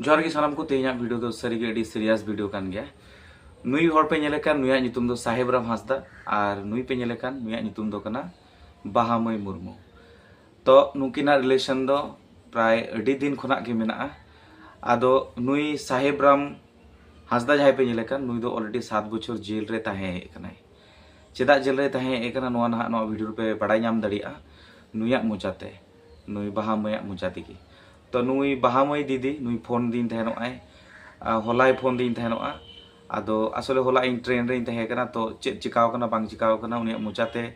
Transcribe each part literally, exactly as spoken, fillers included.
ᱡᱚᱦᱟᱨ ᱜᱮ ᱥᱟᱱᱟᱢ ᱠᱚ᱾ ᱛᱮᱦᱮᱧᱟᱜ ᱵᱷᱤᱰᱤᱭᱳ ᱫᱚ ᱥᱟᱹᱨᱤᱜᱮ ᱟᱹᱰᱤ ᱥᱤᱨᱤᱭᱟᱥ ᱵᱷᱤᱰᱤᱭᱳ ᱠᱟᱱ ᱜᱮᱭᱟ᱾ ᱱᱩᱭ ᱦᱚᱲ ᱯᱮ ᱧᱮᱞᱮ ᱠᱟᱱ, ᱱᱩᱭᱟᱜ ᱧᱩᱛᱩᱢ ᱫᱚ ᱥᱟᱦᱮᱵ ᱨᱟᱢ ᱦᱟᱸᱥᱫᱟ, ᱟᱨ ᱱᱩᱭ ᱯᱮ ᱧᱮᱞᱮ ᱠᱟᱱ, ᱱᱩᱭᱟᱜ ᱧᱩᱛᱩᱢ ᱫᱚ ᱠᱟᱱᱟ ᱵᱟᱦᱟ ᱢᱟᱹᱭ ᱢᱩᱨᱢᱩ᱾ ᱛᱚ ᱱᱩᱠᱤᱱᱟᱜ ᱨᱤᱞᱮᱥᱚᱱ ᱫᱚ ᱯᱨᱟᱭ ᱟᱹᱰᱤ ᱫᱤᱱ ᱠᱷᱚᱱᱟᱜ ᱜᱮ ᱢᱮᱱᱟᱜᱼᱟ᱾ ᱟᱫᱚ ᱱᱩᱭ ᱥᱟᱦᱮᱵ ᱨᱟᱢ ᱦᱟᱸᱥᱫᱟ ᱡᱟᱦᱟᱸᱭ ᱯᱮ ᱧᱮᱞᱮ ᱠᱟᱱ, ᱱᱩᱭ ᱫᱚ ᱚᱞᱨᱮᱰᱤ ᱥᱟᱛ ᱵᱚᱪᱷᱚᱨ ᱡᱮᱞ ᱨᱮ ᱛᱟᱦᱮᱸ ᱦᱮᱡ ᱟᱠᱟᱱᱟᱭ᱾ ᱪᱮᱫᱟᱜ ᱡᱮᱞ ᱨᱮ ᱛᱟᱦᱮᱸ ᱦᱮᱡ ᱟᱠᱟᱱᱟ, ᱱᱚᱣᱟ ᱱᱟᱦᱟᱜ ᱱᱚᱣᱟ ᱵᱷᱤᱰᱤᱭᱳ ᱨᱮᱯᱮ ᱵᱟᱲᱟᱭ ᱧᱟᱢ ᱫᱟᱲᱮᱭᱟᱜᱼᱟ ᱱᱩᱭᱟᱜ ᱢᱚᱪᱟᱛᱮ, ᱱᱩᱭ ᱵᱟᱦᱟ ᱢᱟᱹᱭᱟᱜ ᱢᱚᱪᱟ ᱛᱮᱜᱮ᱾ ᱛᱚ ᱱᱩᱭ ᱵᱟᱦᱟ ᱢᱟᱹᱭ ᱫᱤᱫᱤ, ᱱᱩᱭ ᱯᱷᱳᱱ ᱫᱤᱧ ᱛᱟᱦᱮᱱᱚᱜᱼᱟᱭ, ᱟᱨ ᱦᱚᱞᱟᱭ ᱯᱷᱳᱱ ᱫᱤᱧ ᱛᱟᱦᱮᱱᱚᱜᱼᱟ᱾ ᱟᱫᱚ ᱟᱥᱚᱞᱮ ᱦᱚᱞᱟ ᱤᱧ ᱴᱨᱮᱱ ᱨᱮᱧ ᱛᱟᱦᱮᱸ ᱠᱟᱱᱟ, ᱛᱚ ᱪᱮᱫ ᱪᱤᱠᱟᱣ ᱠᱟᱱᱟ ᱵᱟᱝ ᱪᱤᱠᱟᱣ ᱠᱟᱱᱟ ᱩᱱᱤᱭᱟᱜ ᱢᱚᱪᱟᱛᱮ,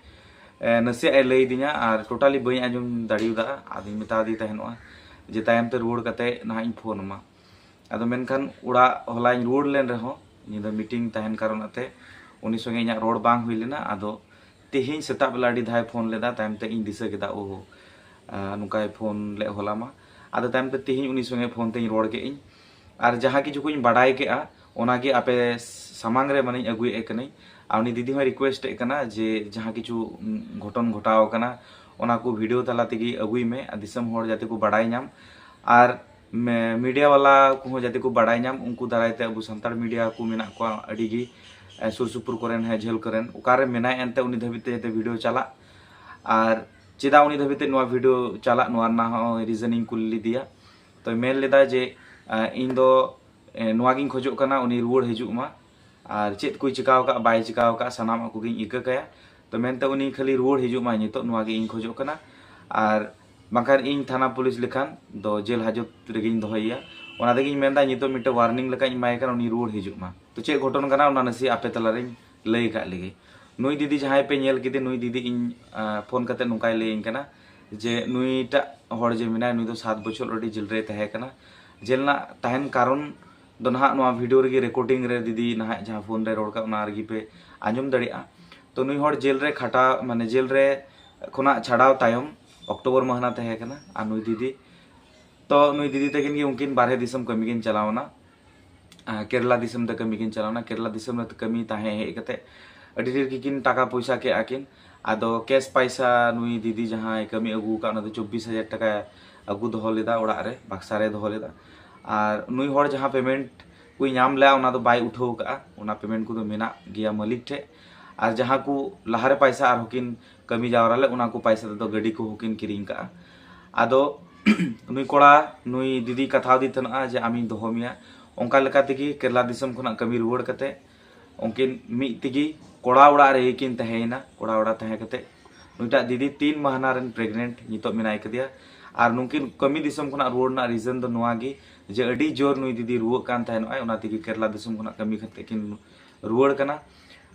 ᱮ, ᱱᱟᱥᱮᱭᱟᱜ ᱮ ᱞᱟᱹᱭ ᱫᱤᱧᱟ, ᱟᱨ ᱴᱳᱴᱟᱞᱤ ᱵᱟᱹᱧ ᱟᱸᱡᱚᱢ ᱫᱟᱲᱮᱭᱟᱫᱟ᱾ ᱟᱫᱚᱧ ᱢᱮᱛᱟ ᱫᱮ ᱛᱟᱦᱮᱱᱚᱜᱼᱟ ᱡᱮ ᱛᱟᱭᱚᱢ ᱛᱮ ᱨᱩᱣᱟᱹᱲ ᱠᱟᱛᱮ ᱱᱟᱦᱟᱜ ᱤᱧ ᱯᱷᱳᱱ ᱟᱢᱟ᱾ ᱟᱫᱚ ᱢᱮᱱᱠᱷᱟᱱ ᱚᱲᱟᱜ ᱦᱚᱞᱟᱧ ᱨᱩᱣᱟᱹᱲ ᱞᱮᱱ ᱨᱮᱦᱚᱸ, ᱧᱤᱫᱟᱹ ᱢᱤᱴᱤᱝ ᱛᱟᱦᱮᱱ ᱠᱟᱨᱚᱱ ᱟᱛᱮ, ᱩᱱᱤ ᱥᱚᱸᱜᱮ ᱤᱧᱟᱹᱜ ᱨᱚᱲ ᱵᱟᱝ ᱦᱩᱭ ᱞᱮᱱᱟ᱾ ᱟᱫᱚ ᱛᱮᱦᱮᱧ ᱥᱮᱛᱟᱜ ᱵᱮᱞᱟ ᱟᱹᱰᱤ ᱫᱷᱟᱣ ᱯᱷᱳᱱ ᱞᱮᱫᱟ, ᱛᱟᱭᱚᱢ ᱛᱮ ᱤᱧ ᱫᱤᱥᱟᱹ ᱠᱮᱫᱟ, ᱳᱦᱳ, ᱟᱨ ᱱᱚᱝᱠᱟᱭ ᱯᱷᱳᱱ ᱞᱮᱫ ᱦᱚᱞᱟ ᱢᱟ᱾ ᱟᱫᱚ ᱛᱟᱭᱚᱢ ᱛᱮ ᱛᱮᱦᱮᱧ ᱩᱱᱤ ᱥᱚᱸᱜᱮ ᱯᱷᱳᱱ ᱛᱮᱧ ᱨᱚᱲ ᱠᱮᱫ ᱟᱹᱧ, ᱟᱨ ᱡᱟᱦᱟᱸ ᱠᱤᱪᱷᱩ ᱠᱚᱧ ᱵᱟᱰᱟᱭ ᱠᱮᱫᱼᱟ, ᱚᱱᱟᱜᱮ ᱟᱯᱮ ᱥᱟᱢᱟᱝ ᱨᱮ ᱢᱟᱱᱮᱧ ᱟᱹᱜᱩᱭᱮᱫ ᱠᱟᱹᱱᱟᱹᱧ᱾ ᱟᱨ ᱩᱱᱤ ᱫᱤᱫᱤ ᱦᱚᱸᱭ ᱨᱤᱠᱩᱭᱮᱥᱴ ᱮᱫ ᱠᱟᱱᱟ ᱡᱮ ᱡᱟᱦᱟᱸ ᱠᱤᱪᱷᱩ, ᱩᱢ, ᱜᱷᱚᱴᱚᱱ ᱜᱷᱚᱴᱟᱣ ᱟᱠᱟᱱᱟ, ᱚᱱᱟ ᱠᱚ ᱵᱷᱤᱰᱤᱭᱳ ᱛᱟᱞᱟ ᱛᱮᱜᱮ ᱟᱹᱜᱩᱭ ᱢᱮ, ᱟᱨ ᱫᱤᱥᱚᱢ ᱦᱚᱲ ᱡᱟᱛᱮ ᱠᱚ ᱵᱟᱰᱟᱭ ᱧᱟᱢ, ᱟᱨ ᱢᱮ-, ᱢᱤᱰᱤᱭᱟ ᱵᱟᱞᱟ ᱠᱚᱦᱚᱸ ᱡᱟᱛᱮ ᱠᱚ ᱵᱟᱰᱟᱭ ᱧᱟᱢ᱾ ᱩᱱᱠᱩ ᱫᱟᱨᱟᱭ ᱛᱮ ᱟᱵᱚ ᱥᱟᱱᱛᱟᱲ ᱢᱤᱰᱤᱭᱟ ᱠᱚ ᱢᱮᱱᱟᱜ ᱠᱚᱣᱟ ᱟᱹᱰᱤ ᱜᱮ, ᱮ, ᱥᱩᱨ ᱥᱩᱯᱩᱨ ᱠᱚᱨᱮᱱ, ᱦᱮᱸ, ᱡᱷᱟᱹᱞ ᱠᱚᱨᱮᱱ, ᱚᱠᱟᱨᱮ ᱢᱮᱱᱟᱭ ᱮᱱᱛᱮ ᱩᱱᱤ ᱫᱷᱟᱹᱵᱤᱡ ᱛᱮ ᱡᱟᱛᱮ ᱵᱷᱤᱰᱤᱭᱳ ᱪᱟᱞᱟᱜ᱾ ᱟᱨ ᱪᱮᱫᱟᱜ ᱩᱱᱤ ᱫᱷᱟᱹᱵᱤᱡ ᱛᱮ ᱱᱚᱣᱟ ᱵᱷᱤᱰᱤᱭᱳ ᱪᱟᱞᱟᱜ, ᱱᱚᱣᱟ ᱨᱮᱱᱟᱜ ᱦᱚᱸ ᱨᱤᱡᱚᱱᱤᱝ ᱠᱩᱞᱤ ᱞᱮᱫᱮᱭᱟ᱾ ᱛᱚᱭ ᱢᱮᱱ ᱞᱮᱫᱟ ᱡᱮ, ᱮ, ᱤᱧ ᱫᱚ, ᱮ, ᱱᱚᱣᱟ ᱜᱤᱧ ᱠᱷᱚᱡᱚᱜ ᱠᱟᱱᱟ, ᱩᱱᱤ ᱨᱩᱣᱟᱹᱲ ᱦᱤᱡᱩᱜ ᱢᱟ, ᱟᱨ ᱪᱮᱫ ᱠᱚᱭ ᱪᱤᱠᱟᱹᱣ ᱟᱠᱟᱫ ᱵᱟᱭ ᱪᱤᱠᱟᱹᱣ ᱟᱠᱟᱫ ᱥᱟᱱᱟᱢᱟᱜ ᱠᱚᱜᱮᱧ ᱤᱠᱟᱹ ᱠᱟᱭᱟ᱾ ᱛᱚ ᱢᱮᱱᱛᱮ ᱩᱱᱤ ᱠᱷᱟᱹᱞᱤ ᱨᱩᱣᱟᱹᱲ ᱦᱤᱡᱩᱜ ᱢᱟ, ᱱᱤᱛᱚᱜ ᱱᱚᱣᱟ ᱜᱮ ᱤᱧ ᱠᱷᱚᱡᱚᱜ ᱠᱟᱱᱟ, ᱟᱨ ᱵᱟᱝᱠᱷᱟᱱ ᱤᱧ ᱛᱷᱟᱱᱟ ᱯᱩᱞᱤᱥ ᱞᱮᱠᱷᱟᱱ ᱫᱚ ᱡᱮᱞ ᱦᱟᱡᱚᱛ ᱨᱮᱜᱮᱧ ᱫᱚᱦᱚᱭᱮᱭᱟ᱾ ᱚᱱᱟ ᱛᱮᱜᱮᱧ ᱢᱮᱱᱫᱟ, ᱱᱤᱛᱚᱜ ᱢᱤᱫᱴᱮᱱ ᱣᱟᱨᱱᱤᱝ ᱞᱮᱠᱟᱧ ᱮᱢᱟᱭ ᱠᱟᱱᱟ, ᱩᱱᱤ ᱨᱩᱣᱟᱹᱲ ᱦᱤᱡᱩᱜ ᱢᱟ᱾ ᱛᱚ ᱪᱮᱫ ᱜᱷᱚᱴᱚᱱ ᱠᱟᱱᱟ, ᱚᱱᱟ ᱱᱟᱥᱮ ᱟᱯᱮ ᱛᱟᱞᱟᱨᱮᱧ ᱞᱟᱹᱭ ᱟᱠᱟᱫ ᱞᱮᱜᱮ᱾ ᱱᱩᱭ ᱫᱤᱫᱤ ᱡᱟᱦᱟᱸᱭ ᱯᱮ ᱧᱮᱞ ᱠᱮᱫᱮ, ᱱᱩᱭ ᱫᱤᱫᱤ ᱤᱧ, ᱟ, ᱯᱷᱳᱱ ᱠᱟᱛᱮ ᱱᱚᱝᱠᱟᱭ ᱞᱟᱹᱭᱟᱹᱧ ᱠᱟᱱᱟ ᱡᱮ ᱱᱩᱭᱴᱟᱜ ᱦᱚᱲ ᱡᱮ ᱢᱮᱱᱟᱭ, ᱱᱩᱭ ᱫᱚ ᱥᱟᱛ ᱵᱚᱪᱷᱚᱨ ᱟᱹᱰᱤ ᱡᱮᱞ ᱨᱮᱭ ᱛᱟᱦᱮᱸ ᱠᱟᱱᱟ᱾ ᱡᱮᱞ ᱨᱮᱱᱟᱜ ᱛᱟᱦᱮᱱ ᱠᱟᱨᱚᱱ ᱫᱚ ᱱᱟᱦᱟᱜ ᱱᱚᱣᱟ ᱵᱷᱤᱰᱤᱭᱳ ᱨᱮᱜᱮ, ᱨᱮᱠᱚᱨᱰᱤᱝ ᱨᱮ ᱫᱤᱫᱤ ᱱᱟᱦᱟᱜ ᱡᱟᱦᱟᱸ ᱯᱷᱳᱱ ᱨᱮ ᱨᱚᱲ ᱠᱟᱜ, ᱚᱱᱟ ᱨᱮᱜᱮ ᱯᱮ ᱟᱸᱡᱚᱢ ᱫᱟᱲᱮᱭᱟᱜᱼᱟ᱾ ᱛᱚ ᱱᱩᱭ ᱦᱚᱲ ᱡᱮᱞ ᱨᱮ ᱠᱷᱟᱴᱟᱣ, ᱢᱟᱱᱮ ᱡᱮᱞ ᱨᱮ ᱠᱷᱚᱱᱟᱜ ᱪᱷᱟᱰᱟᱣ ᱛᱟᱭᱚᱢ ᱚᱠᱴᱳᱵᱚᱨ ᱢᱟᱹᱦᱱᱟᱹ ᱛᱟᱦᱮᱸ ᱠᱟᱱᱟ, ᱟᱨ ᱱᱩᱭ ᱫᱤᱫᱤ, ᱛᱚ ᱱᱩᱭ ᱫᱤᱫᱤ ᱛᱟᱹᱠᱤᱱ ᱜᱮ ᱩᱱᱠᱤᱱ ᱵᱟᱨᱦᱮ ᱫᱤᱥᱚᱢ ᱠᱟᱹᱢᱤ ᱠᱤᱱ ᱪᱟᱞᱟᱣ ᱮᱱᱟ᱾ ᱟᱨ ᱠᱮᱨᱞᱟ ᱫᱤᱥᱚᱢ ᱛᱮ ᱠᱟᱹᱢᱤ ᱠᱤᱱ ᱪᱟᱞᱟᱣ ᱮᱱᱟ᱾ ᱠᱮᱨᱞᱟ ᱫᱤᱥᱚᱢ ᱨᱮ ᱠᱟᱹᱢᱤ ᱛᱟᱦᱮᱸ ᱦᱮᱡ ᱠᱟᱛᱮ ᱟᱹᱰᱤ ᱰᱷᱮᱨ ᱜᱮᱠᱤᱱ ᱴᱟᱠᱟ ᱯᱚᱭᱥᱟ ᱠᱮᱜᱼᱟ ᱠᱤᱱ᱾ ᱟᱫᱚ ᱠᱮᱥ ᱯᱟᱭᱥᱟ ᱱᱩᱭ ᱫᱤᱫᱤ ᱡᱟᱦᱟᱸᱭ ᱠᱟᱹᱢᱤ ᱟᱹᱜᱩ ᱟᱠᱟᱫ, ᱚᱱᱟ ᱫᱚ ᱪᱚᱵᱵᱤᱥ ᱦᱟᱡᱟᱨ ᱴᱟᱠᱟ ᱟᱹᱜᱩ ᱫᱚᱦᱚ ᱞᱮᱫᱟ, ᱚᱲᱟᱜ ᱨᱮ ᱵᱟᱠᱥᱟ ᱨᱮ ᱫᱚᱦᱚ ᱞᱮᱫᱟ᱾ ᱟᱨ ᱱᱩᱭ ᱦᱚᱲ ᱡᱟᱦᱟᱸ ᱯᱮᱢᱮᱱᱴ ᱠᱚᱭ ᱧᱟᱢ ᱞᱮᱜᱼᱟ, ᱚᱱᱟ ᱫᱚ ᱵᱟᱭ ᱩᱴᱷᱟᱹᱣ ᱠᱟᱜᱼᱟ᱾ ᱚᱱᱟ ᱯᱮᱢᱮᱱᱴ ᱠᱚᱫᱚ ᱢᱮᱱᱟᱜ ᱜᱮᱭᱟ ᱢᱟᱹᱞᱤᱠ ᱴᱷᱮᱡ᱾ ᱟᱨ ᱡᱟᱦᱟᱸ ᱠᱚ ᱞᱟᱦᱟᱨᱮ ᱯᱟᱭᱥᱟ ᱟᱨᱦᱚᱸ ᱠᱤᱱ ᱠᱟᱹᱢᱤ ᱡᱟᱣᱨᱟ ᱞᱮᱫ, ᱚᱱᱟ ᱠᱚ ᱯᱟᱭᱥᱟ ᱛᱮᱫᱚ ᱜᱟᱹᱰᱤ ᱠᱚᱦᱚᱸ ᱠᱤᱱ ᱠᱤᱨᱤᱧ ᱠᱟᱜᱼᱟ᱾ ᱟᱫᱚ ᱱᱩᱭ ᱠᱚᱲᱟ, ᱱᱩᱭ ᱫᱤᱫᱤ ᱠᱟᱛᱷᱟᱣ ᱫᱤ ᱛᱟᱦᱮᱱᱟ ᱡᱮ ᱟᱢᱤᱧ ᱫᱚᱦᱚ ᱢᱮᱭᱟ᱾ ᱚᱱᱠᱟ ᱞᱮᱠᱟ ᱛᱮᱜᱮ ᱠᱮᱨᱞᱟ ᱫᱤᱥᱚᱢ ᱠᱷᱚᱱᱟᱜ ᱠᱟᱹᱢᱤ ᱨᱩᱣᱟᱹᱲ ᱠᱟᱛᱮ ᱩᱱᱠᱤᱱ ᱢᱤᱫ ᱛᱮᱜᱮ ᱠᱚᱲᱟ ᱚᱲᱟᱜ ᱨᱮᱜᱮ ᱠᱤᱱ ᱛᱟᱦᱮᱸᱭᱮᱱᱟ᱾ ᱠᱚᱲᱟ ᱚᱲᱟᱜ ᱛᱟᱦᱮᱸ ᱠᱟᱛᱮ ᱱᱩᱭᱴᱟᱜ ᱫᱤᱫᱤ ᱛᱤᱱ ᱢᱟᱦᱱᱟ ᱨᱮᱱ ᱯᱨᱮᱜᱱᱮᱱᱴ ᱱᱤᱛᱚᱜ ᱢᱮᱱᱟᱭ ᱠᱟᱫᱮᱭᱟ᱾ ᱟᱨ ᱱᱩᱠᱤᱱ ᱠᱟᱹᱢᱤ ᱫᱤᱥᱚᱢ ᱠᱷᱚᱱᱟᱜ ᱨᱩᱣᱟᱹᱲ ᱨᱮᱱᱟᱜ ᱨᱤᱡᱚᱱ ᱫᱚ ᱱᱚᱣᱟ ᱜᱮ ᱡᱮ ᱟᱹᱰᱤ ᱡᱳᱨ ᱱᱩᱭ ᱫᱤᱫᱤ ᱨᱩᱣᱟᱹᱜ ᱠᱟᱱ ᱛᱟᱦᱮᱱᱚᱜᱼᱟᱭ, ᱚᱱᱟ ᱛᱮᱜᱮ ᱠᱮᱨᱞᱟ ᱫᱤᱥᱚᱢ ᱠᱷᱚᱱᱟᱜ ᱠᱟᱹᱢᱤ ᱠᱟᱛᱮ ᱠᱤᱱ ᱨᱩᱣᱟᱹᱲ ᱠᱟᱱᱟ᱾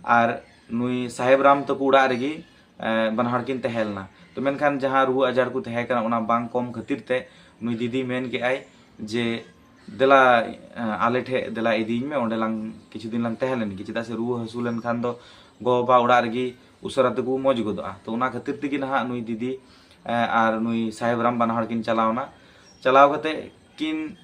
ᱟᱨ ᱱᱩᱭ ᱥᱟᱦᱮᱵ ᱨᱟᱢ ᱛᱟᱠᱚ ᱚᱲᱟᱜ ᱨᱮᱜᱮ ᱮ, ᱵᱟᱱᱟ ᱦᱚᱲ ᱠᱤᱱ ᱛᱟᱦᱮᱸ ᱞᱮᱱᱟ᱾ ᱛᱚ ᱢᱮᱱᱠᱷᱟᱱ ᱡᱟᱦᱟᱸ ᱨᱩᱣᱟᱹ ᱟᱡᱟᱨ ᱠᱚ ᱛᱟᱦᱮᱸ ᱠᱟᱱᱟ, ᱚᱱᱟ ᱵᱟᱝ ᱠᱚᱢ ᱠᱷᱟᱹᱛᱤᱨ ᱛᱮ ᱱᱩᱭ ᱫᱤᱫᱤ ᱢᱮᱱ ᱠᱮᱜᱼᱟᱭ ᱡᱮ, "ᱫᱮᱞᱟ, ᱮ, ᱟᱞᱮ ᱴᱷᱮᱡ ᱫᱮᱞᱟ ᱤᱫᱤᱭᱤᱧ ᱢᱮ, ᱚᱸᱰᱮ ᱞᱟᱝ ᱠᱤᱪᱷᱩ ᱫᱤᱱ ᱞᱟᱝ ᱛᱟᱦᱮᱸ ᱞᱮᱱ ᱜᱮ, ᱪᱮᱫᱟᱜ ᱥᱮ ᱨᱩᱣᱟᱹ ᱦᱟᱹᱥᱩ ᱞᱮᱱᱠᱷᱟᱱ ᱫᱚ ᱜᱚ-ᱵᱟᱵᱟ ᱚᱲᱟᱜ ᱨᱮᱜᱮ ᱩᱥᱟᱹᱨᱟ ᱛᱮᱠᱚ ᱢᱚᱡᱽ ᱜᱚᱫᱚᱜᱼᱟ᱾" ᱛᱚ ᱚᱱᱟ ᱠᱷᱟᱹᱛᱤᱨ ᱛᱮᱜᱮ ᱱᱟᱦᱟᱜ ᱱᱩᱭ ᱫᱤᱫᱤ, ᱮ, ᱟᱨ ᱱᱩᱭ ᱥᱟᱦᱮᱵ ᱨᱟᱢ ᱵᱟᱱᱟ ᱦᱚᱲ ᱠᱤᱱ ᱪᱟᱞᱟᱣ ᱮᱱᱟ᱾ ᱪᱟᱞᱟᱣ ᱠᱟᱛᱮ ᱠᱤᱱ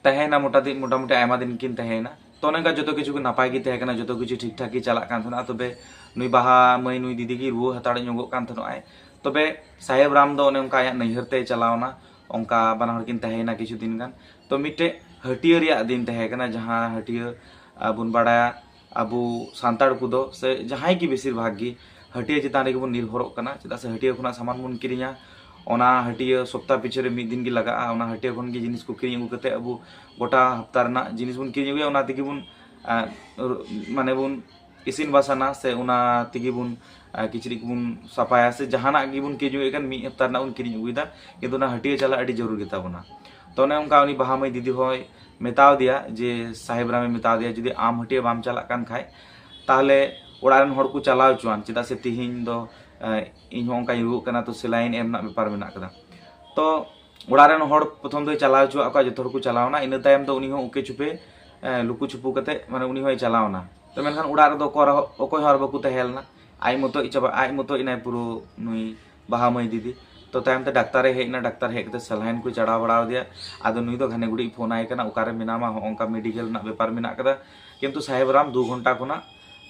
ᱛᱟᱦᱮᱸᱭᱮᱱᱟ ᱢᱚᱴᱟᱢᱩᱴᱤ, ᱢᱚᱴᱟᱢᱩᱴᱤ ᱟᱭᱢᱟ ᱫᱤᱱ ᱠᱤᱱ ᱛᱟᱦᱮᱸᱭᱮᱱᱟ᱾ ᱛᱚ ᱚᱱᱮ ᱚᱱᱠᱟ ᱡᱚᱛᱚ ᱠᱤᱪᱷᱩ ᱜᱮ ᱱᱟᱯᱟᱭ ᱜᱮ ᱛᱟᱦᱮᱸ ᱠᱟᱱᱟ, ᱡᱚᱛᱚ ᱠᱤᱪᱷᱩ ᱴᱷᱤᱠ ᱴᱷᱟᱠ ᱜᱮ ᱪᱟᱞᱟᱜ ᱠᱟᱱ ᱛᱟᱦᱮᱱᱟ᱾ ᱛᱚᱵᱮ ᱱᱩᱭ ᱵᱟᱦᱟ ᱢᱟᱹᱭ, ᱱᱩᱭ ᱫᱤᱫᱤ ᱜᱮ ᱨᱩᱣᱟᱹ ᱦᱟᱛᱟᱲ ᱧᱚᱜᱚᱜ ᱠᱟᱱ ᱛᱟᱦᱮᱱᱚᱜᱼᱟᱭ᱾ ᱛᱚᱵᱮ ᱥᱟᱦᱮᱵ ᱨᱟᱢ ᱫᱚ ᱚᱱᱮ ᱚᱱᱠᱟ ᱟᱭᱟᱜ ᱱᱟᱹᱭᱦᱟᱹᱨ ᱛᱮᱭ ᱪᱟᱞᱟᱣ ᱮᱱᱟ᱾ ᱚᱱᱠᱟ ᱵᱟᱱᱟ ᱦᱚᱲ ᱠᱤᱱ ᱛᱟᱦᱮᱸᱭᱮᱱᱟ ᱠᱤᱪᱷᱩ ᱫᱤᱱ ᱜᱟᱱ᱾ ᱛᱚ ᱢᱤᱫᱴᱮᱡ ᱦᱟᱹᱴᱤᱭᱟᱹ ᱨᱮᱭᱟᱜ ᱫᱤᱱ ᱛᱟᱦᱮᱸ ᱠᱟᱱᱟ, ᱡᱟᱦᱟᱸ ᱦᱟᱹᱴᱤᱭᱟᱹ, ᱟ, ᱵᱚᱱ ᱵᱟᱲᱟᱭᱟ ᱟᱵᱚ ᱥᱟᱱᱛᱟᱲ ᱠᱚᱫᱚ, ᱥᱮ ᱡᱟᱦᱟᱸᱭ ᱜᱮ ᱵᱮᱥᱤᱨ ᱵᱷᱟᱜᱽ ᱜᱮ ᱦᱟᱹᱴᱤᱭᱟᱹ ᱪᱮᱛᱟᱱ ᱨᱮᱜᱮ ᱵᱚᱱ ᱱᱤᱨᱵᱷᱚᱨᱚᱜ ᱠᱟᱱᱟ, ᱪᱮᱫᱟᱜ ᱥᱮ ᱦᱟᱹᱴᱤᱭᱟᱹ ᱠᱷᱚᱱᱟᱜ ᱥᱟᱢᱟᱱ ᱵᱚᱱ ᱠᱤᱨᱤᱧᱟ, ᱚᱱᱟ ᱦᱟᱹᱴᱤᱭᱟᱹ ᱥᱚᱯᱛᱟ ᱯᱤᱪᱷᱮ ᱨᱮ ᱢᱤᱫ ᱫᱤᱱ ᱜᱮ ᱞᱟᱜᱟᱜᱼᱟ᱾ ᱚᱱᱟ ᱦᱟᱹᱴᱤᱭᱟᱹ ᱠᱷᱚᱱ ᱜᱮ ᱡᱤᱱᱤᱥ ᱠᱚ ᱠᱤᱨᱤᱧ ᱟᱹᱜᱩ ᱠᱟᱛᱮ ᱟᱵᱚ ᱜᱚᱴᱟ ᱦᱟᱯᱛᱟ ᱨᱮᱱᱟᱜ ᱡᱤᱱᱤᱥ ᱵᱚᱱ ᱠᱤᱨᱤᱧ ᱟᱹᱜᱩᱭᱟ, ᱚᱱᱟ ᱛᱮᱜᱮ ᱵᱚᱱ, ᱟ, ᱨ-, ᱢᱟᱱᱮ ᱵᱚᱱ ᱤᱥᱤᱱ ᱵᱟᱥᱟᱱᱟ, ᱥᱮ ᱚᱱᱟ ᱛᱮᱜᱮ ᱵᱚᱱ, ᱟ, ᱠᱤᱪᱨᱤᱡ ᱠᱚᱵᱚᱱ ᱥᱟᱯᱷᱟᱭᱟ, ᱥᱮ ᱡᱟᱦᱟᱱᱟᱜ ᱜᱮᱵᱚᱱ ᱠᱤᱨᱤᱧ ᱟᱹᱜᱩᱭᱮᱫ ᱠᱟᱱ, ᱢᱤᱫ ᱦᱟᱯᱛᱟ ᱨᱮᱱᱟᱜ ᱵᱚᱱ ᱠᱤᱨᱤᱧ ᱟᱹᱜᱩᱭᱮᱫᱟ, ᱠᱤᱱᱛᱩ ᱚᱱᱟ ᱦᱟᱹᱴᱤᱭᱟᱹ ᱪᱟᱞᱟᱜ ᱟᱹᱰᱤ ᱡᱟᱹᱨᱩᱲ ᱜᱮᱛᱟ ᱵᱚᱱᱟ᱾ ᱛᱚ ᱚᱱᱮ ᱚᱱᱠᱟ ᱩᱱᱤ ᱵᱟᱦᱟ ᱢᱟᱹᱭ ᱫᱤᱫᱤ ᱦᱚᱸᱭ ᱢᱮᱛᱟᱣ ᱫᱮᱭᱟ ᱡᱮ, ᱥᱟᱦᱮᱵ ᱨᱟᱢᱮ ᱢᱮᱛᱟᱣ ᱫᱮᱭᱟ, "ᱡᱩᱫᱤ ᱟᱢ ᱦᱟᱹᱴᱤᱭᱟᱹ ᱵᱟᱢ ᱪᱟᱞᱟᱜ ᱠᱟᱱ ᱠᱷᱟᱡ, ᱛᱟᱦᱚᱞᱮ ᱚᱲᱟᱜ ᱨᱮᱱ ᱦᱚᱲ ᱠᱚ ᱪᱟᱞᱟᱣ ᱦᱚᱪᱚᱣᱟᱱ, ᱪᱮᱫᱟᱜ ᱥᱮ ᱛᱤᱦᱤᱧ ᱫᱚ, ᱮ, ᱤᱧ ᱦᱚᱸ ᱚᱱᱠᱟᱧ ᱨᱩᱣᱟᱹᱜ ᱠᱟᱱᱟ, ᱛᱚ ᱥᱮᱞᱟᱭᱤᱱ ᱮᱢ ᱨᱮᱱᱟᱜ ᱵᱮᱯᱟᱨ ᱢᱮᱱᱟᱜ ᱠᱟᱫᱟ᱾" ᱛᱚ ᱚᱲᱟᱜ ᱨᱮᱱ ᱦᱚᱲ ᱯᱨᱚᱛᱷᱚᱢ ᱫᱚᱭ ᱪᱟᱞᱟᱣ ᱦᱚᱪᱚᱣᱟᱜ ᱠᱚᱣᱟ, ᱡᱚᱛᱚ ᱦᱚᱲ ᱠᱚ ᱪᱟᱞᱟᱣ ᱮᱱᱟ᱾ ᱤᱱᱟᱹ ᱛᱟᱭᱚᱢ ᱫᱚ ᱩᱱᱤ ᱦᱚᱸ ᱩᱠᱮ ᱪᱩᱯᱮ, ᱮ, ᱞᱩᱠᱩ ᱪᱷᱩᱯᱩ ᱠᱟᱛᱮ, ᱢᱟᱱᱮ, ᱩᱱᱤ ᱦᱚᱸᱭ ᱪᱟᱞᱟᱣ ᱮᱱᱟ᱾ ᱛᱚ ᱢᱮᱱᱠᱷᱟᱱ ᱚᱲᱟᱜ ᱨᱮᱫᱚ ᱚᱠᱚᱭ ᱨᱮᱦᱚᱸ, ᱚᱠᱚᱭ ᱦᱚᱸ ᱟᱨ ᱵᱟᱠᱚ ᱛᱟᱦᱮᱸ ᱞᱮᱱᱟ᱾ ᱟᱡ ᱢᱚᱛᱚᱡ ᱪᱟᱵᱟ, ᱟᱡ ᱢᱚᱛᱚᱡ ᱮᱱᱟᱭ ᱯᱩᱨᱟᱹ ᱱᱩᱭ ᱵᱟᱦᱟ ᱢᱟᱹᱭ ᱫᱤᱫᱤ᱾ ᱛᱚ ᱛᱟᱭᱚᱢ ᱛᱮ ᱰᱟᱠᱛᱟᱨᱮ ᱦᱮᱡ ᱮᱱᱟ, ᱰᱟᱠᱛᱟᱨ ᱦᱮᱡ ᱠᱟᱛᱮ ᱥᱮᱞᱟᱭᱤᱱ ᱠᱚ ᱪᱟᱲᱟᱣ ᱵᱟᱲᱟ ᱟᱫᱮᱭᱟ᱾ ᱟᱫᱚ ᱱᱩᱭ ᱫᱚ ᱜᱷᱟᱱᱮ ᱜᱷᱩᱲᱤᱡ ᱯᱷᱳᱱ ᱟᱭ ᱠᱟᱱᱟ, "ᱚᱠᱟᱨᱮ ᱢᱮᱱᱟᱢᱟ, ᱦᱚᱸᱜᱼᱚ ᱱᱚᱝᱠᱟ ᱢᱮᱰᱤᱠᱮᱞ ᱨᱮᱱᱟᱜ ᱵᱮᱯᱟᱨ ᱢᱮᱱᱟᱜ ᱠᱟᱫᱟ?" ᱠᱤᱱᱛᱩ ᱥᱟᱦᱮᱵ ᱨᱟᱢ ᱫᱩ ᱜᱷᱚᱱᱴᱟ ᱠᱷᱚᱱᱟᱜ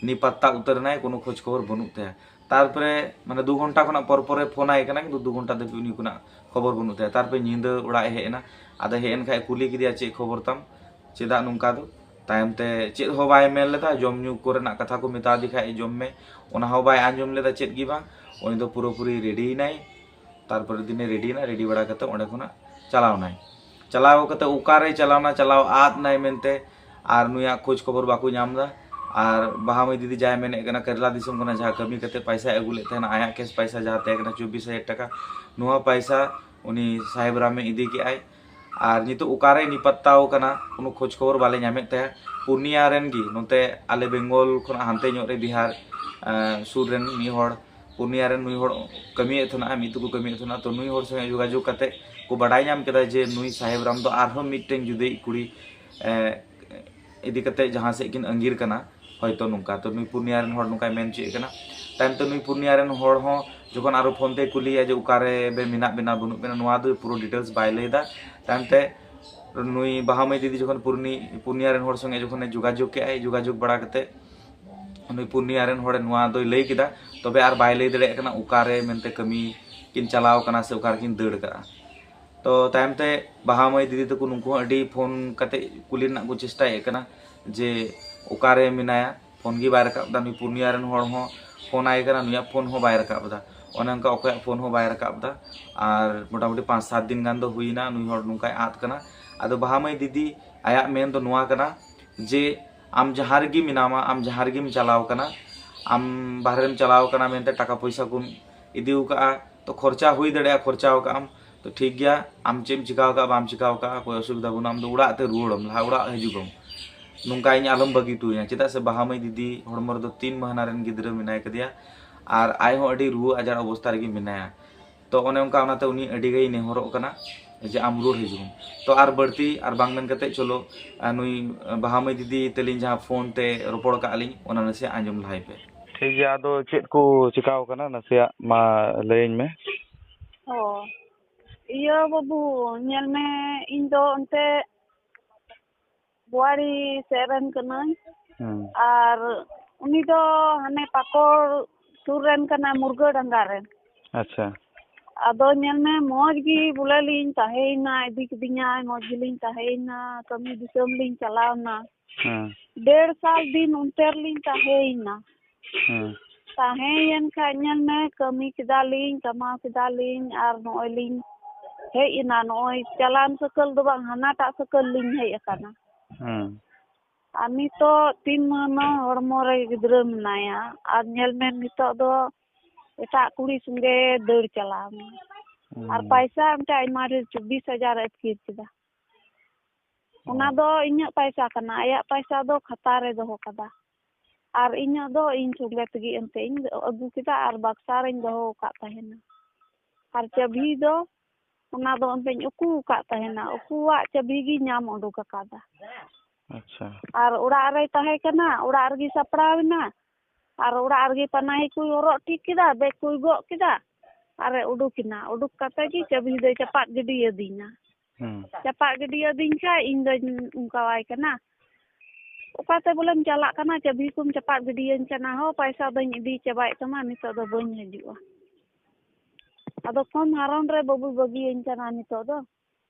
ᱱᱤᱯᱟᱛᱛᱟ ᱩᱛᱟᱹᱨ ᱮᱱᱟᱭ, ᱠᱳᱱᱳ ᱠᱷᱳᱡᱽ ᱠᱷᱚᱵᱚᱨ ᱵᱟᱹᱱᱩᱜ ᱛᱟᱭᱟ᱾ ᱛᱟᱨᱯᱚᱨᱮ ᱢᱟᱱᱮ ᱫᱩ ᱜᱷᱚᱱᱴᱟ ᱠᱷᱚᱱᱟᱜ ᱯᱚᱨ ᱯᱚᱨᱮ ᱯᱷᱳᱱ ᱟᱭ ᱠᱟᱱᱟ, ᱠᱤᱱᱛᱩ ᱫᱩ ᱜᱷᱚᱱᱴᱟ ᱫᱷᱟᱹᱵᱤᱡ ᱩᱱᱤ ᱠᱷᱚᱱᱟᱜ ᱠᱷᱚᱵᱚᱨ ᱵᱟᱹᱱᱩᱜ ᱛᱟᱭᱟ᱾ ᱛᱟᱨᱯᱚᱨᱮ ᱧᱤᱫᱟᱹ ᱚᱲᱟᱜ ᱮ ᱦᱮᱡ ᱮᱱᱟ, ᱟᱫᱚ ᱦᱮᱡ ᱮᱱ ᱠᱷᱟᱡ ᱠᱩᱞᱤ ᱠᱮᱫᱮᱭᱟ, "ᱪᱮᱫ ᱠᱷᱚᱵᱚᱨ ᱛᱟᱢ? ᱪᱮᱫᱟᱜ ᱱᱚᱝᱠᱟ ᱫᱚ?" ᱛᱟᱭᱚᱢ ᱛᱮ ᱪᱮᱫ ᱦᱚᱸ ᱵᱟᱭ ᱢᱮᱱ ᱞᱮᱫᱟ, ᱡᱚᱢ ᱧᱩ ᱠᱚᱨᱮᱱᱟᱜ ᱠᱟᱛᱷᱟ ᱠᱚ ᱢᱮᱛᱟ ᱫᱮ ᱠᱷᱟᱡ, "ᱡᱚᱢ ᱢᱮ", ᱚᱱᱟ ᱦᱚᱸ ᱵᱟᱭ ᱟᱸᱡᱚᱢ ᱞᱮᱫᱟ, ᱪᱮᱫ ᱜᱮ ᱵᱟᱝ᱾ ᱩᱱᱤ ᱫᱚ ᱯᱩᱨᱟᱹᱯᱩᱨᱤ ᱨᱮᱰᱤᱭᱮᱱᱟᱭ᱾ ᱛᱟᱨᱯᱚᱨᱮ ᱫᱤᱱᱮ ᱨᱮᱰᱤᱭᱮᱱᱟ, ᱨᱮᱰᱤ ᱵᱟᱲᱟ ᱠᱟᱛᱮ ᱚᱸᱰᱮ ᱠᱷᱚᱱᱟᱜ ᱪᱟᱞᱟᱣ ᱱᱟᱭ᱾ ᱪᱟᱞᱟᱣ ᱠᱟᱛᱮ ᱚᱠᱟᱨᱮ ᱪᱟᱞᱟᱣ ᱱᱟ, ᱪᱟᱞᱟᱣ ᱟᱫ ᱱᱟᱭ ᱢᱮᱱᱛᱮ, ᱟᱨ ᱱᱩᱭᱟᱜ ᱠᱷᱳᱡᱽ ᱠᱷᱚᱵᱚᱨ ᱵᱟᱠᱚ ᱧᱟᱢ ᱮᱫᱟ᱾ ᱟᱨ ᱵᱟᱦᱟ ᱢᱟᱹᱭ ᱫᱤᱫᱤ ᱡᱟᱦᱟᱸᱭ ᱢᱮᱱᱮᱫ ᱠᱟᱱᱟ, ᱠᱮᱨᱟᱞᱟ ᱫᱤᱥᱚᱢ ᱠᱷᱚᱱᱟᱜ ᱡᱟᱦᱟᱸ ᱠᱟᱹᱢᱤ ᱠᱟᱛᱮ ᱯᱟᱭᱥᱟᱭ ᱟᱹᱜᱩ ᱞᱮᱫ ᱛᱟᱦᱮᱱᱟ, ᱟᱭᱟᱜ ᱠᱮᱥ ᱯᱟᱭᱥᱟ ᱡᱟᱦᱟᱸ ᱛᱟᱦᱮᱸ ᱠᱟᱱᱟ ᱪᱚᱵᱵᱤᱥ ᱦᱟᱡᱟᱨ ᱴᱟᱠᱟ, ᱱᱚᱣᱟ ᱯᱟᱭᱥᱟ ᱩᱱᱤ ᱥᱟᱦᱮᱵ ᱨᱟᱢᱮ ᱤᱫᱤ ᱠᱮᱜᱼᱟᱭ᱾ ᱟᱨ ᱱᱤᱛᱚᱜ ᱚᱠᱟᱨᱮ ᱱᱤᱯᱟᱛᱛᱟᱣ ᱠᱟᱱᱟ, ᱠᱳᱱᱳ ᱠᱷᱳᱡᱽ ᱠᱷᱚᱵᱚᱨ ᱵᱟᱞᱮ ᱧᱟᱢᱮᱫ ᱛᱟᱭᱟ᱾ ᱯᱩᱨᱱᱤᱭᱟ ᱨᱮᱱ ᱜᱮ, ᱱᱚᱛᱮ ᱟᱞᱮ ᱵᱮᱝᱜᱚᱞ ᱠᱷᱚᱱᱟᱜ ᱦᱟᱱᱛᱮ ᱧᱚᱜ ᱨᱮ ᱵᱤᱦᱟᱨ, ᱮᱸ, ᱥᱩᱨ ᱨᱮᱱ ᱢᱤᱫ ᱦᱚᱲ, ᱯᱩᱨᱱᱤᱭᱟ ᱨᱮᱱ ᱱᱩᱭ ᱦᱚᱲ ᱠᱟᱹᱢᱤᱭᱮᱫ ᱛᱟᱦᱮᱱᱟ, ᱢᱤᱫ ᱛᱮᱠᱚ ᱠᱟᱹᱢᱤᱭᱮᱫ ᱛᱟᱦᱮᱱᱟ᱾ ᱛᱚ ᱱᱩᱭ ᱦᱚᱲ ᱥᱚᱸᱜᱮ ᱡᱳᱜᱟᱡᱳᱜᱽ ᱠᱟᱛᱮ ᱠᱚ ᱵᱟᱰᱟᱭ ᱧᱟᱢ ᱠᱮᱫᱟ ᱡᱮ ᱱᱩᱭ ᱥᱟᱦᱮᱵ ᱨᱟᱢ ᱫᱚ ᱟᱨᱦᱚᱸ ᱢᱤᱫᱴᱮᱱ ᱡᱩᱫᱟᱹᱭᱤᱡ ᱠᱩᱲᱤ, ᱮᱸ, ᱤᱫᱤ ᱠᱟᱛᱮ ᱡᱟᱦᱟᱸ ᱥᱮᱫ ᱠᱤᱱ ᱟᱸᱜᱤᱨ ᱠᱟᱱᱟ, ᱦᱚᱭᱛᱚ ᱱᱚᱝᱠᱟ᱾ ᱛᱚ ᱱᱩᱭ ᱯᱩᱨᱱᱤᱭᱟ ᱨᱮᱱ ᱦᱚᱲ ᱱᱚᱝᱠᱟᱭ ᱢᱮᱱ ᱦᱚᱪᱚᱭᱮᱫ ᱠᱟᱱᱟ᱾ ᱛᱟᱭᱚᱢ ᱛᱮ ᱱᱩᱭ ᱯᱩᱨᱱᱤᱭᱟ ᱨᱮᱱ ᱦᱚᱲ ᱦᱚᱸ ᱡᱚᱠᱷᱚᱱ ᱟᱨᱚ ᱯᱷᱳᱱ ᱛᱮᱭ ᱠᱩᱞᱤᱭᱮᱭᱟ ᱡᱮ ᱚᱠᱟᱨᱮ ᱵᱮ ᱢᱮᱱᱟᱜ ᱵᱮᱱᱟ, ᱵᱟᱹᱱᱩᱜ ᱵᱮᱱᱟ, ᱱᱚᱣᱟ ᱫᱚ ᱯᱩᱨᱟᱹ ᱰᱤᱴᱮᱞᱥ ᱵᱟᱭ ᱞᱟᱹᱭ ᱮᱫᱟ᱾ ᱛᱟᱭᱚᱢ ᱛᱮ ᱱᱩᱭ ᱵᱟᱦᱟ ᱢᱟᱹᱭ ᱫᱤᱫᱤ ᱡᱚᱠᱷᱚᱱ ᱯᱩᱨᱱᱤ-, ᱯᱩᱨᱱᱤᱭᱟ ᱨᱮᱱ ᱦᱚᱲ ᱥᱚᱸᱜᱮ ᱡᱚᱠᱷᱚᱱᱮ ᱡᱳᱜᱟᱡᱳᱜᱽ ᱠᱮᱜᱼᱟᱭ, ᱡᱳᱜᱟᱡᱳᱜᱽ ᱵᱟᱲᱟ ᱠᱟᱛᱮ ᱱᱩᱭ ᱯᱩᱨᱱᱤᱭᱟ ᱨᱮᱱ ᱦᱚᱲᱮ ᱱᱚᱣᱟ ᱫᱚᱭ ᱞᱟᱹᱭ ᱠᱮᱫᱟ, ᱛᱚᱵᱮ ᱟᱨ ᱵᱟᱭ ᱞᱟᱹᱭ ᱫᱟᱲᱮᱭᱟᱜ ᱠᱟᱱᱟ ᱚᱠᱟᱨᱮ ᱢᱮᱱᱛᱮ ᱠᱟᱹᱢᱤ ᱠᱤᱱ ᱪᱟᱞᱟᱣ ᱠᱟᱱᱟ ᱥᱮ ᱚᱠᱟ ᱨᱮᱠᱤᱱ ᱫᱟᱹᱲ ᱠᱟᱜᱼᱟ᱾ ᱛᱚ ᱛᱟᱭᱚᱢ ᱛᱮ ᱵᱟᱦᱟ ᱢᱟᱹᱭ ᱫᱤᱫᱤ ᱛᱟᱠᱚ ᱱᱩᱠᱩ ᱦᱚᱸ ᱟᱹᱰᱤ ᱯᱷᱳᱱ ᱠᱟᱛᱮ ᱠᱩᱞᱤ ᱨᱮᱱᱟᱜ ᱠᱚ ᱪᱮᱥᱴᱟᱭᱮᱫ ᱠᱟᱱᱟ ᱡᱮ ᱚᱠᱟᱨᱮ ᱢᱮᱱᱟᱭᱟ, ᱯᱷᱳᱱ ᱜᱮ ᱵᱟᱭ ᱨᱟᱠᱟᱵ ᱮᱫᱟ᱾ ᱱᱩᱭ ᱯᱩᱨᱱᱤᱭᱟ ᱨᱮᱱ ᱦᱚᱲ ᱦᱚᱸ ᱯᱷᱳᱱ ᱟᱭ ᱠᱟᱱᱟ, ᱱᱩᱭᱟᱜ ᱯᱷᱳᱱ ᱦᱚᱸ ᱵᱟᱭ ᱨᱟᱠᱟᱵ ᱮᱫᱟ᱾ ᱚᱱᱮ ᱚᱱᱠᱟ ᱚᱠᱚᱭᱟᱜ ᱯᱷᱳᱱ ᱦᱚᱸ ᱵᱟᱭ ᱨᱟᱠᱟᱵ ᱮᱫᱟ᱾ ᱟᱨ ᱢᱚᱴᱟᱢᱩᱴᱤ ᱯᱟᱸᱪ ᱥᱟᱛ ᱫᱤᱱ ᱜᱟᱱ ᱫᱚ ᱦᱩᱭᱱᱟ ᱱᱩᱭ ᱦᱚᱲ ᱱᱚᱝᱠᱟᱭ ᱟᱫ ᱠᱟᱱᱟ᱾ ᱟᱫᱚ ᱵᱟᱦᱟ ᱢᱟᱹᱭ ᱫᱤᱫᱤ ᱟᱭᱟᱜ ᱢᱮᱱ ᱫᱚ ᱱᱚᱣᱟ ᱠᱟᱱᱟ ᱡᱮ ᱟᱢ ᱡᱟᱦᱟᱸ ᱨᱮᱜᱮ ᱢᱮᱱᱟᱢᱟ, ᱟᱢ ᱡᱟᱦᱟᱸ ᱨᱮᱜᱮᱢ ᱪᱟᱞᱟᱣ ᱠᱟᱱᱟ, ᱟᱢ ᱵᱟᱦᱨᱮᱢ ᱪᱟᱞᱟᱣ ᱠᱟᱱᱟ ᱢᱮᱱᱛᱮ ᱴᱟᱠᱟ ᱯᱚᱭᱥᱟ ᱠᱚᱢ ᱤᱫᱤ ᱟᱠᱟᱫᱼᱟ, ᱛᱚ ᱠᱷᱚᱨᱪᱟ ᱦᱩᱭ ᱫᱟᱲᱮᱭᱟᱜᱼᱟ, ᱠᱷᱚᱨᱪᱟ ᱟᱠᱟᱫ ᱟᱢ, ᱛᱚ ᱴᱷᱤᱠ ᱜᱮᱭᱟ, ᱟᱢ ᱪᱮᱫ ᱮᱢ ᱪᱤᱠᱟᱹ ᱟᱠᱟᱫᱼᱟ ᱵᱟᱢ ᱪᱤᱠᱟᱹ ᱟᱠᱟᱫᱼᱟ, ᱠᱳᱭ ᱚᱥᱩᱵᱤᱫᱷᱟ ᱵᱟᱹᱱᱩᱜᱼᱟ, ᱟᱢ ᱫᱚ ᱚᱲᱟᱜ ᱛᱮ ᱨᱩᱣᱟᱹᱲ ᱟᱢ, ᱞᱟᱦᱟ ᱚᱲᱟᱜ ᱦᱤᱡᱩᱜ ᱟᱢ, ᱱᱚᱝᱠᱟ ᱤᱧ ᱟᱞᱚᱢ ᱵᱟᱹᱜᱤ ᱦᱚᱴᱚ ᱟᱹᱧᱟ᱾ ᱪᱮᱫᱟᱜ ᱥᱮ ᱵᱟᱦᱟ ᱢᱟᱹᱭ ᱫᱤᱫᱤ ᱦᱚᱲᱢᱚ ᱨᱮᱫᱚ ᱛᱤᱱ ᱢᱟᱹᱦᱱᱟᱹ ᱨᱮᱱ ᱜᱤᱫᱽᱨᱟᱹ ᱢᱮᱱᱟᱭ ᱠᱟᱫᱮᱭᱟ, ᱟᱨ ᱟᱡ ᱦᱚᱸ ᱟᱹᱰᱤ ᱨᱩᱣᱟᱹ ᱟᱡᱟᱨ ᱚᱵᱚᱥᱛᱟ ᱨᱮᱜᱮ ᱢᱮᱱᱟᱭᱟ᱾ ᱛᱚ ᱚᱱᱮ ᱚᱱᱠᱟ, ᱚᱱᱟᱛᱮ ᱩᱱᱤ ᱟᱹᱰᱤ ᱜᱮᱭ ᱱᱮᱦᱚᱨᱚᱜ ᱠᱟᱱᱟ ᱡᱮ ᱟᱢ ᱨᱩᱣᱟᱹᱲ ᱦᱤᱡᱩᱜ ᱢᱮ᱾ ᱛᱚ ᱟᱨ ᱵᱟᱹᱲᱛᱤ ᱟᱨ ᱵᱟᱝ ᱢᱮᱱ ᱠᱟᱛᱮ ᱪᱚᱞᱚ, ᱟᱨ ᱱᱩᱭ ᱵᱟᱦᱟ ᱢᱟᱹᱭ ᱫᱤᱫᱤ ᱛᱟᱹᱞᱤᱧ ᱡᱟᱦᱟᱸ ᱯᱷᱳᱱ ᱛᱮ ᱨᱚᱯᱚᱲ ᱠᱟᱜᱼᱟ ᱞᱤᱧ, ᱚᱱᱟ ᱱᱟᱥᱮᱭᱟᱜ ᱟᱸᱡᱚᱢ ᱞᱟᱦᱟᱭ ᱯᱮ᱾ ᱴᱷᱤᱠ ᱜᱮᱭᱟ, ᱟᱫᱚ ᱪᱮᱫ ᱠᱚ ᱪᱤᱠᱟᱣ ᱠᱟᱱᱟ ᱱᱟᱥᱮᱭᱟᱜ ᱢᱟ ᱞᱟᱹᱭᱟᱹᱧ ᱢᱮ᱾ ᱚ, ᱤᱭᱟᱹ ᱵᱟᱹᱵᱩ, ᱧᱮᱞ ᱢᱮ, ᱤᱧ ᱫᱚ ᱚᱱᱛᱮ ᱵᱳᱣᱟᱲᱤ ᱥᱮᱫ ᱨᱮᱱ ᱠᱟᱹᱱᱟᱹᱧ᱾ ᱦᱩᱸ᱾ ᱟᱨ ᱩᱱᱤ ᱫᱚ ᱦᱟᱱᱮ ᱯᱟᱠᱚᱲ ᱥᱩᱨ ᱨᱮᱱ ᱠᱟᱱᱟᱭ, ᱢᱩᱨᱜᱟᱹ ᱰᱟᱸᱜᱟ ᱨᱮᱱ᱾ ᱟᱪᱪᱷᱟ᱾ ᱟᱫᱚ ᱧᱮᱞ ᱢᱮ, ᱢᱚᱡᱽ ᱜᱮ ᱵᱚᱞᱮ ᱞᱤᱧ ᱛᱟᱦᱮᱸᱭᱮᱱᱟ, ᱤᱫᱤ ᱠᱤᱫᱤᱧᱟᱭ, ᱢᱚᱡᱽ ᱜᱮᱞᱤᱧ ᱛᱟᱦᱮᱸᱭᱮᱱᱟ, ᱠᱟᱹᱢᱤ ᱫᱤᱥᱚᱢ ᱞᱤᱧ ᱪᱟᱞᱟᱣᱱᱟ᱾ ᱦᱮᱸ᱾ ᱰᱮᱲ ᱥᱟᱞ ᱫᱤᱱ ᱚᱱᱛᱮ ᱨᱮᱞᱤᱧ ᱛᱟᱦᱮᱸᱭᱮᱱᱟ᱾ ᱦᱮᱸ᱾ ᱛᱟᱦᱮᱸᱭᱮᱱ ᱠᱷᱟᱡ ᱧᱮᱞ ᱢᱮ, ᱠᱟᱹᱢᱤ ᱠᱮᱫᱟᱞᱤᱧ, ᱠᱟᱢᱟᱣ ᱠᱮᱫᱟᱞᱤᱧ, ᱟᱨ ᱱᱚᱜᱼᱚᱭ ᱞᱤᱧ ᱦᱮᱡ ᱮᱱᱟ᱾ ᱱᱚᱜᱼᱚᱭ ᱪᱟᱞᱟᱣᱮᱱ ᱥᱟᱹᱠᱟᱹᱞ ᱫᱚ ᱵᱟᱝ, ᱦᱟᱱᱟᱴᱟᱜ ᱥᱟᱹᱠᱟᱹᱞ ᱞᱤᱧ ᱦᱮᱡ ᱟᱠᱟᱱᱟ᱾ ᱦᱮᱸ᱾ ᱟᱨ ᱱᱤᱛᱚᱜ ᱛᱤᱱ ᱢᱟᱹᱦᱱᱟᱹ ᱦᱚᱲᱢᱚ ᱨᱮ ᱜᱤᱫᱽᱨᱟᱹ ᱢᱮᱱᱟᱭᱟ, ᱟᱨ ᱧᱮᱞ ᱢᱮ, ᱱᱤᱛᱚᱜ ᱫᱚ ᱮᱴᱟᱜ ᱠᱩᱲᱤ ᱥᱚᱸᱜᱮ ᱫᱟᱹᱲ ᱪᱟᱞᱟᱣ ᱮᱱᱟ᱾ ᱦᱩᱸ᱾ ᱟᱨ ᱯᱟᱭᱥᱟ ᱢᱤᱫᱴᱮᱡ ᱟᱭᱢᱟ ᱰᱷᱮᱨ ᱪᱚᱵᱵᱤᱥ ᱦᱟᱡᱟᱨ ᱟᱹᱛᱠᱤᱨ ᱠᱮᱫᱟ᱾ ᱚᱱᱟ ᱚ᱾ ᱫᱚ ᱤᱧᱟᱹᱜ ᱯᱟᱭᱥᱟ ᱠᱟᱱᱟ, ᱟᱭᱟᱜ ᱯᱟᱭᱥᱟ ᱫᱚ ᱠᱷᱟᱛᱟ ᱨᱮ ᱫᱚᱦᱚ ᱠᱟᱫᱟ᱾ ᱟᱨ ᱤᱧᱟᱹᱜ ᱫᱚ ᱤᱧ ᱥᱚᱸᱜᱮ ᱛᱮᱜᱮ ᱮᱱᱛᱮ ᱤᱧ ᱟᱹᱜᱩ ᱠᱮᱫᱟ ᱟᱨ ᱵᱟᱠᱥᱟ ᱨᱮᱧ ᱫᱚᱦᱚ ᱟᱠᱟᱫ ᱛᱟᱦᱮᱱᱟ᱾ ᱟᱨ ᱪᱟᱹᱵᱷᱤ ᱫᱚ, ᱚᱱᱟ ᱫᱚ ᱮᱱᱛᱮᱧ ᱩᱠᱩ ᱟᱠᱟᱫ ᱛᱟᱦᱮᱱᱟ, ᱩᱠᱩᱣᱟᱜ ᱪᱟᱹᱵᱷᱤ ᱜᱮ ᱧᱟᱢ ᱩᱰᱩᱠ ᱟᱠᱟᱫᱟ᱾ ᱟᱪᱪᱷᱟ᱾ ᱟᱨ ᱚᱲᱟᱜ ᱨᱮᱭ ᱛᱟᱦᱮᱸ ᱠᱟᱱᱟ, ᱚᱲᱟᱜ ᱨᱮᱜᱮ ᱥᱟᱯᱲᱟᱣ ᱮᱱᱟ, ᱟᱨ ᱚᱲᱟᱜ ᱨᱮᱜᱮ ᱯᱟᱱᱟᱦᱤ ᱠᱚᱭ ᱦᱚᱨᱚᱜ ᱴᱷᱤᱠ ᱠᱮᱫᱟ, ᱵᱮᱜᱽ ᱠᱚᱭ ᱜᱚᱜ ᱠᱮᱫᱟ, ᱟᱨᱮ ᱩᱰᱩᱠ ᱮᱱᱟ᱾ ᱩᱰᱩᱠ ᱠᱟᱛᱮ ᱜᱮ ᱪᱟᱹᱵᱷᱤ ᱫᱚᱭ ᱪᱟᱯᱟᱫ ᱜᱤᱰᱤᱭᱟᱫᱤᱧᱟ᱾ ᱦᱩᱸ᱾ ᱪᱟᱯᱟᱫ ᱜᱤᱰᱤᱭᱟᱫᱤᱧ ᱠᱷᱟᱡ ᱤᱧ ᱫᱚᱧ ᱚᱱᱠᱟᱣᱟᱭ ᱠᱟᱱᱟ, "ᱚᱠᱟᱛᱮ ᱵᱚᱞᱮᱢ ᱪᱟᱞᱟᱜ ᱠᱟᱱᱟ, ᱪᱟᱹᱵᱷᱤ ᱠᱚᱢ ᱪᱟᱯᱟᱫ ᱜᱤᱰᱤᱭᱟᱹᱧ ᱠᱟᱱᱟ? ᱦᱚᱸ, ᱯᱟᱭᱥᱟ ᱫᱚᱧ ᱤᱫᱤ ᱪᱟᱵᱟᱭᱮᱫ ᱛᱟᱢᱟ, ᱱᱤᱛᱚᱜ ᱫᱚ ᱵᱟᱹᱧ ᱦᱤᱡᱩᱜᱼᱟ᱾" ᱟᱫᱚ ᱠᱚᱢ ᱦᱟᱨᱚᱱ ᱨᱮ ᱵᱟᱹᱵᱩᱭ ᱵᱟᱹᱜᱤᱭᱟᱹᱧ ᱠᱟᱱᱟ ᱱᱤᱛᱚᱜ ᱫᱚ᱾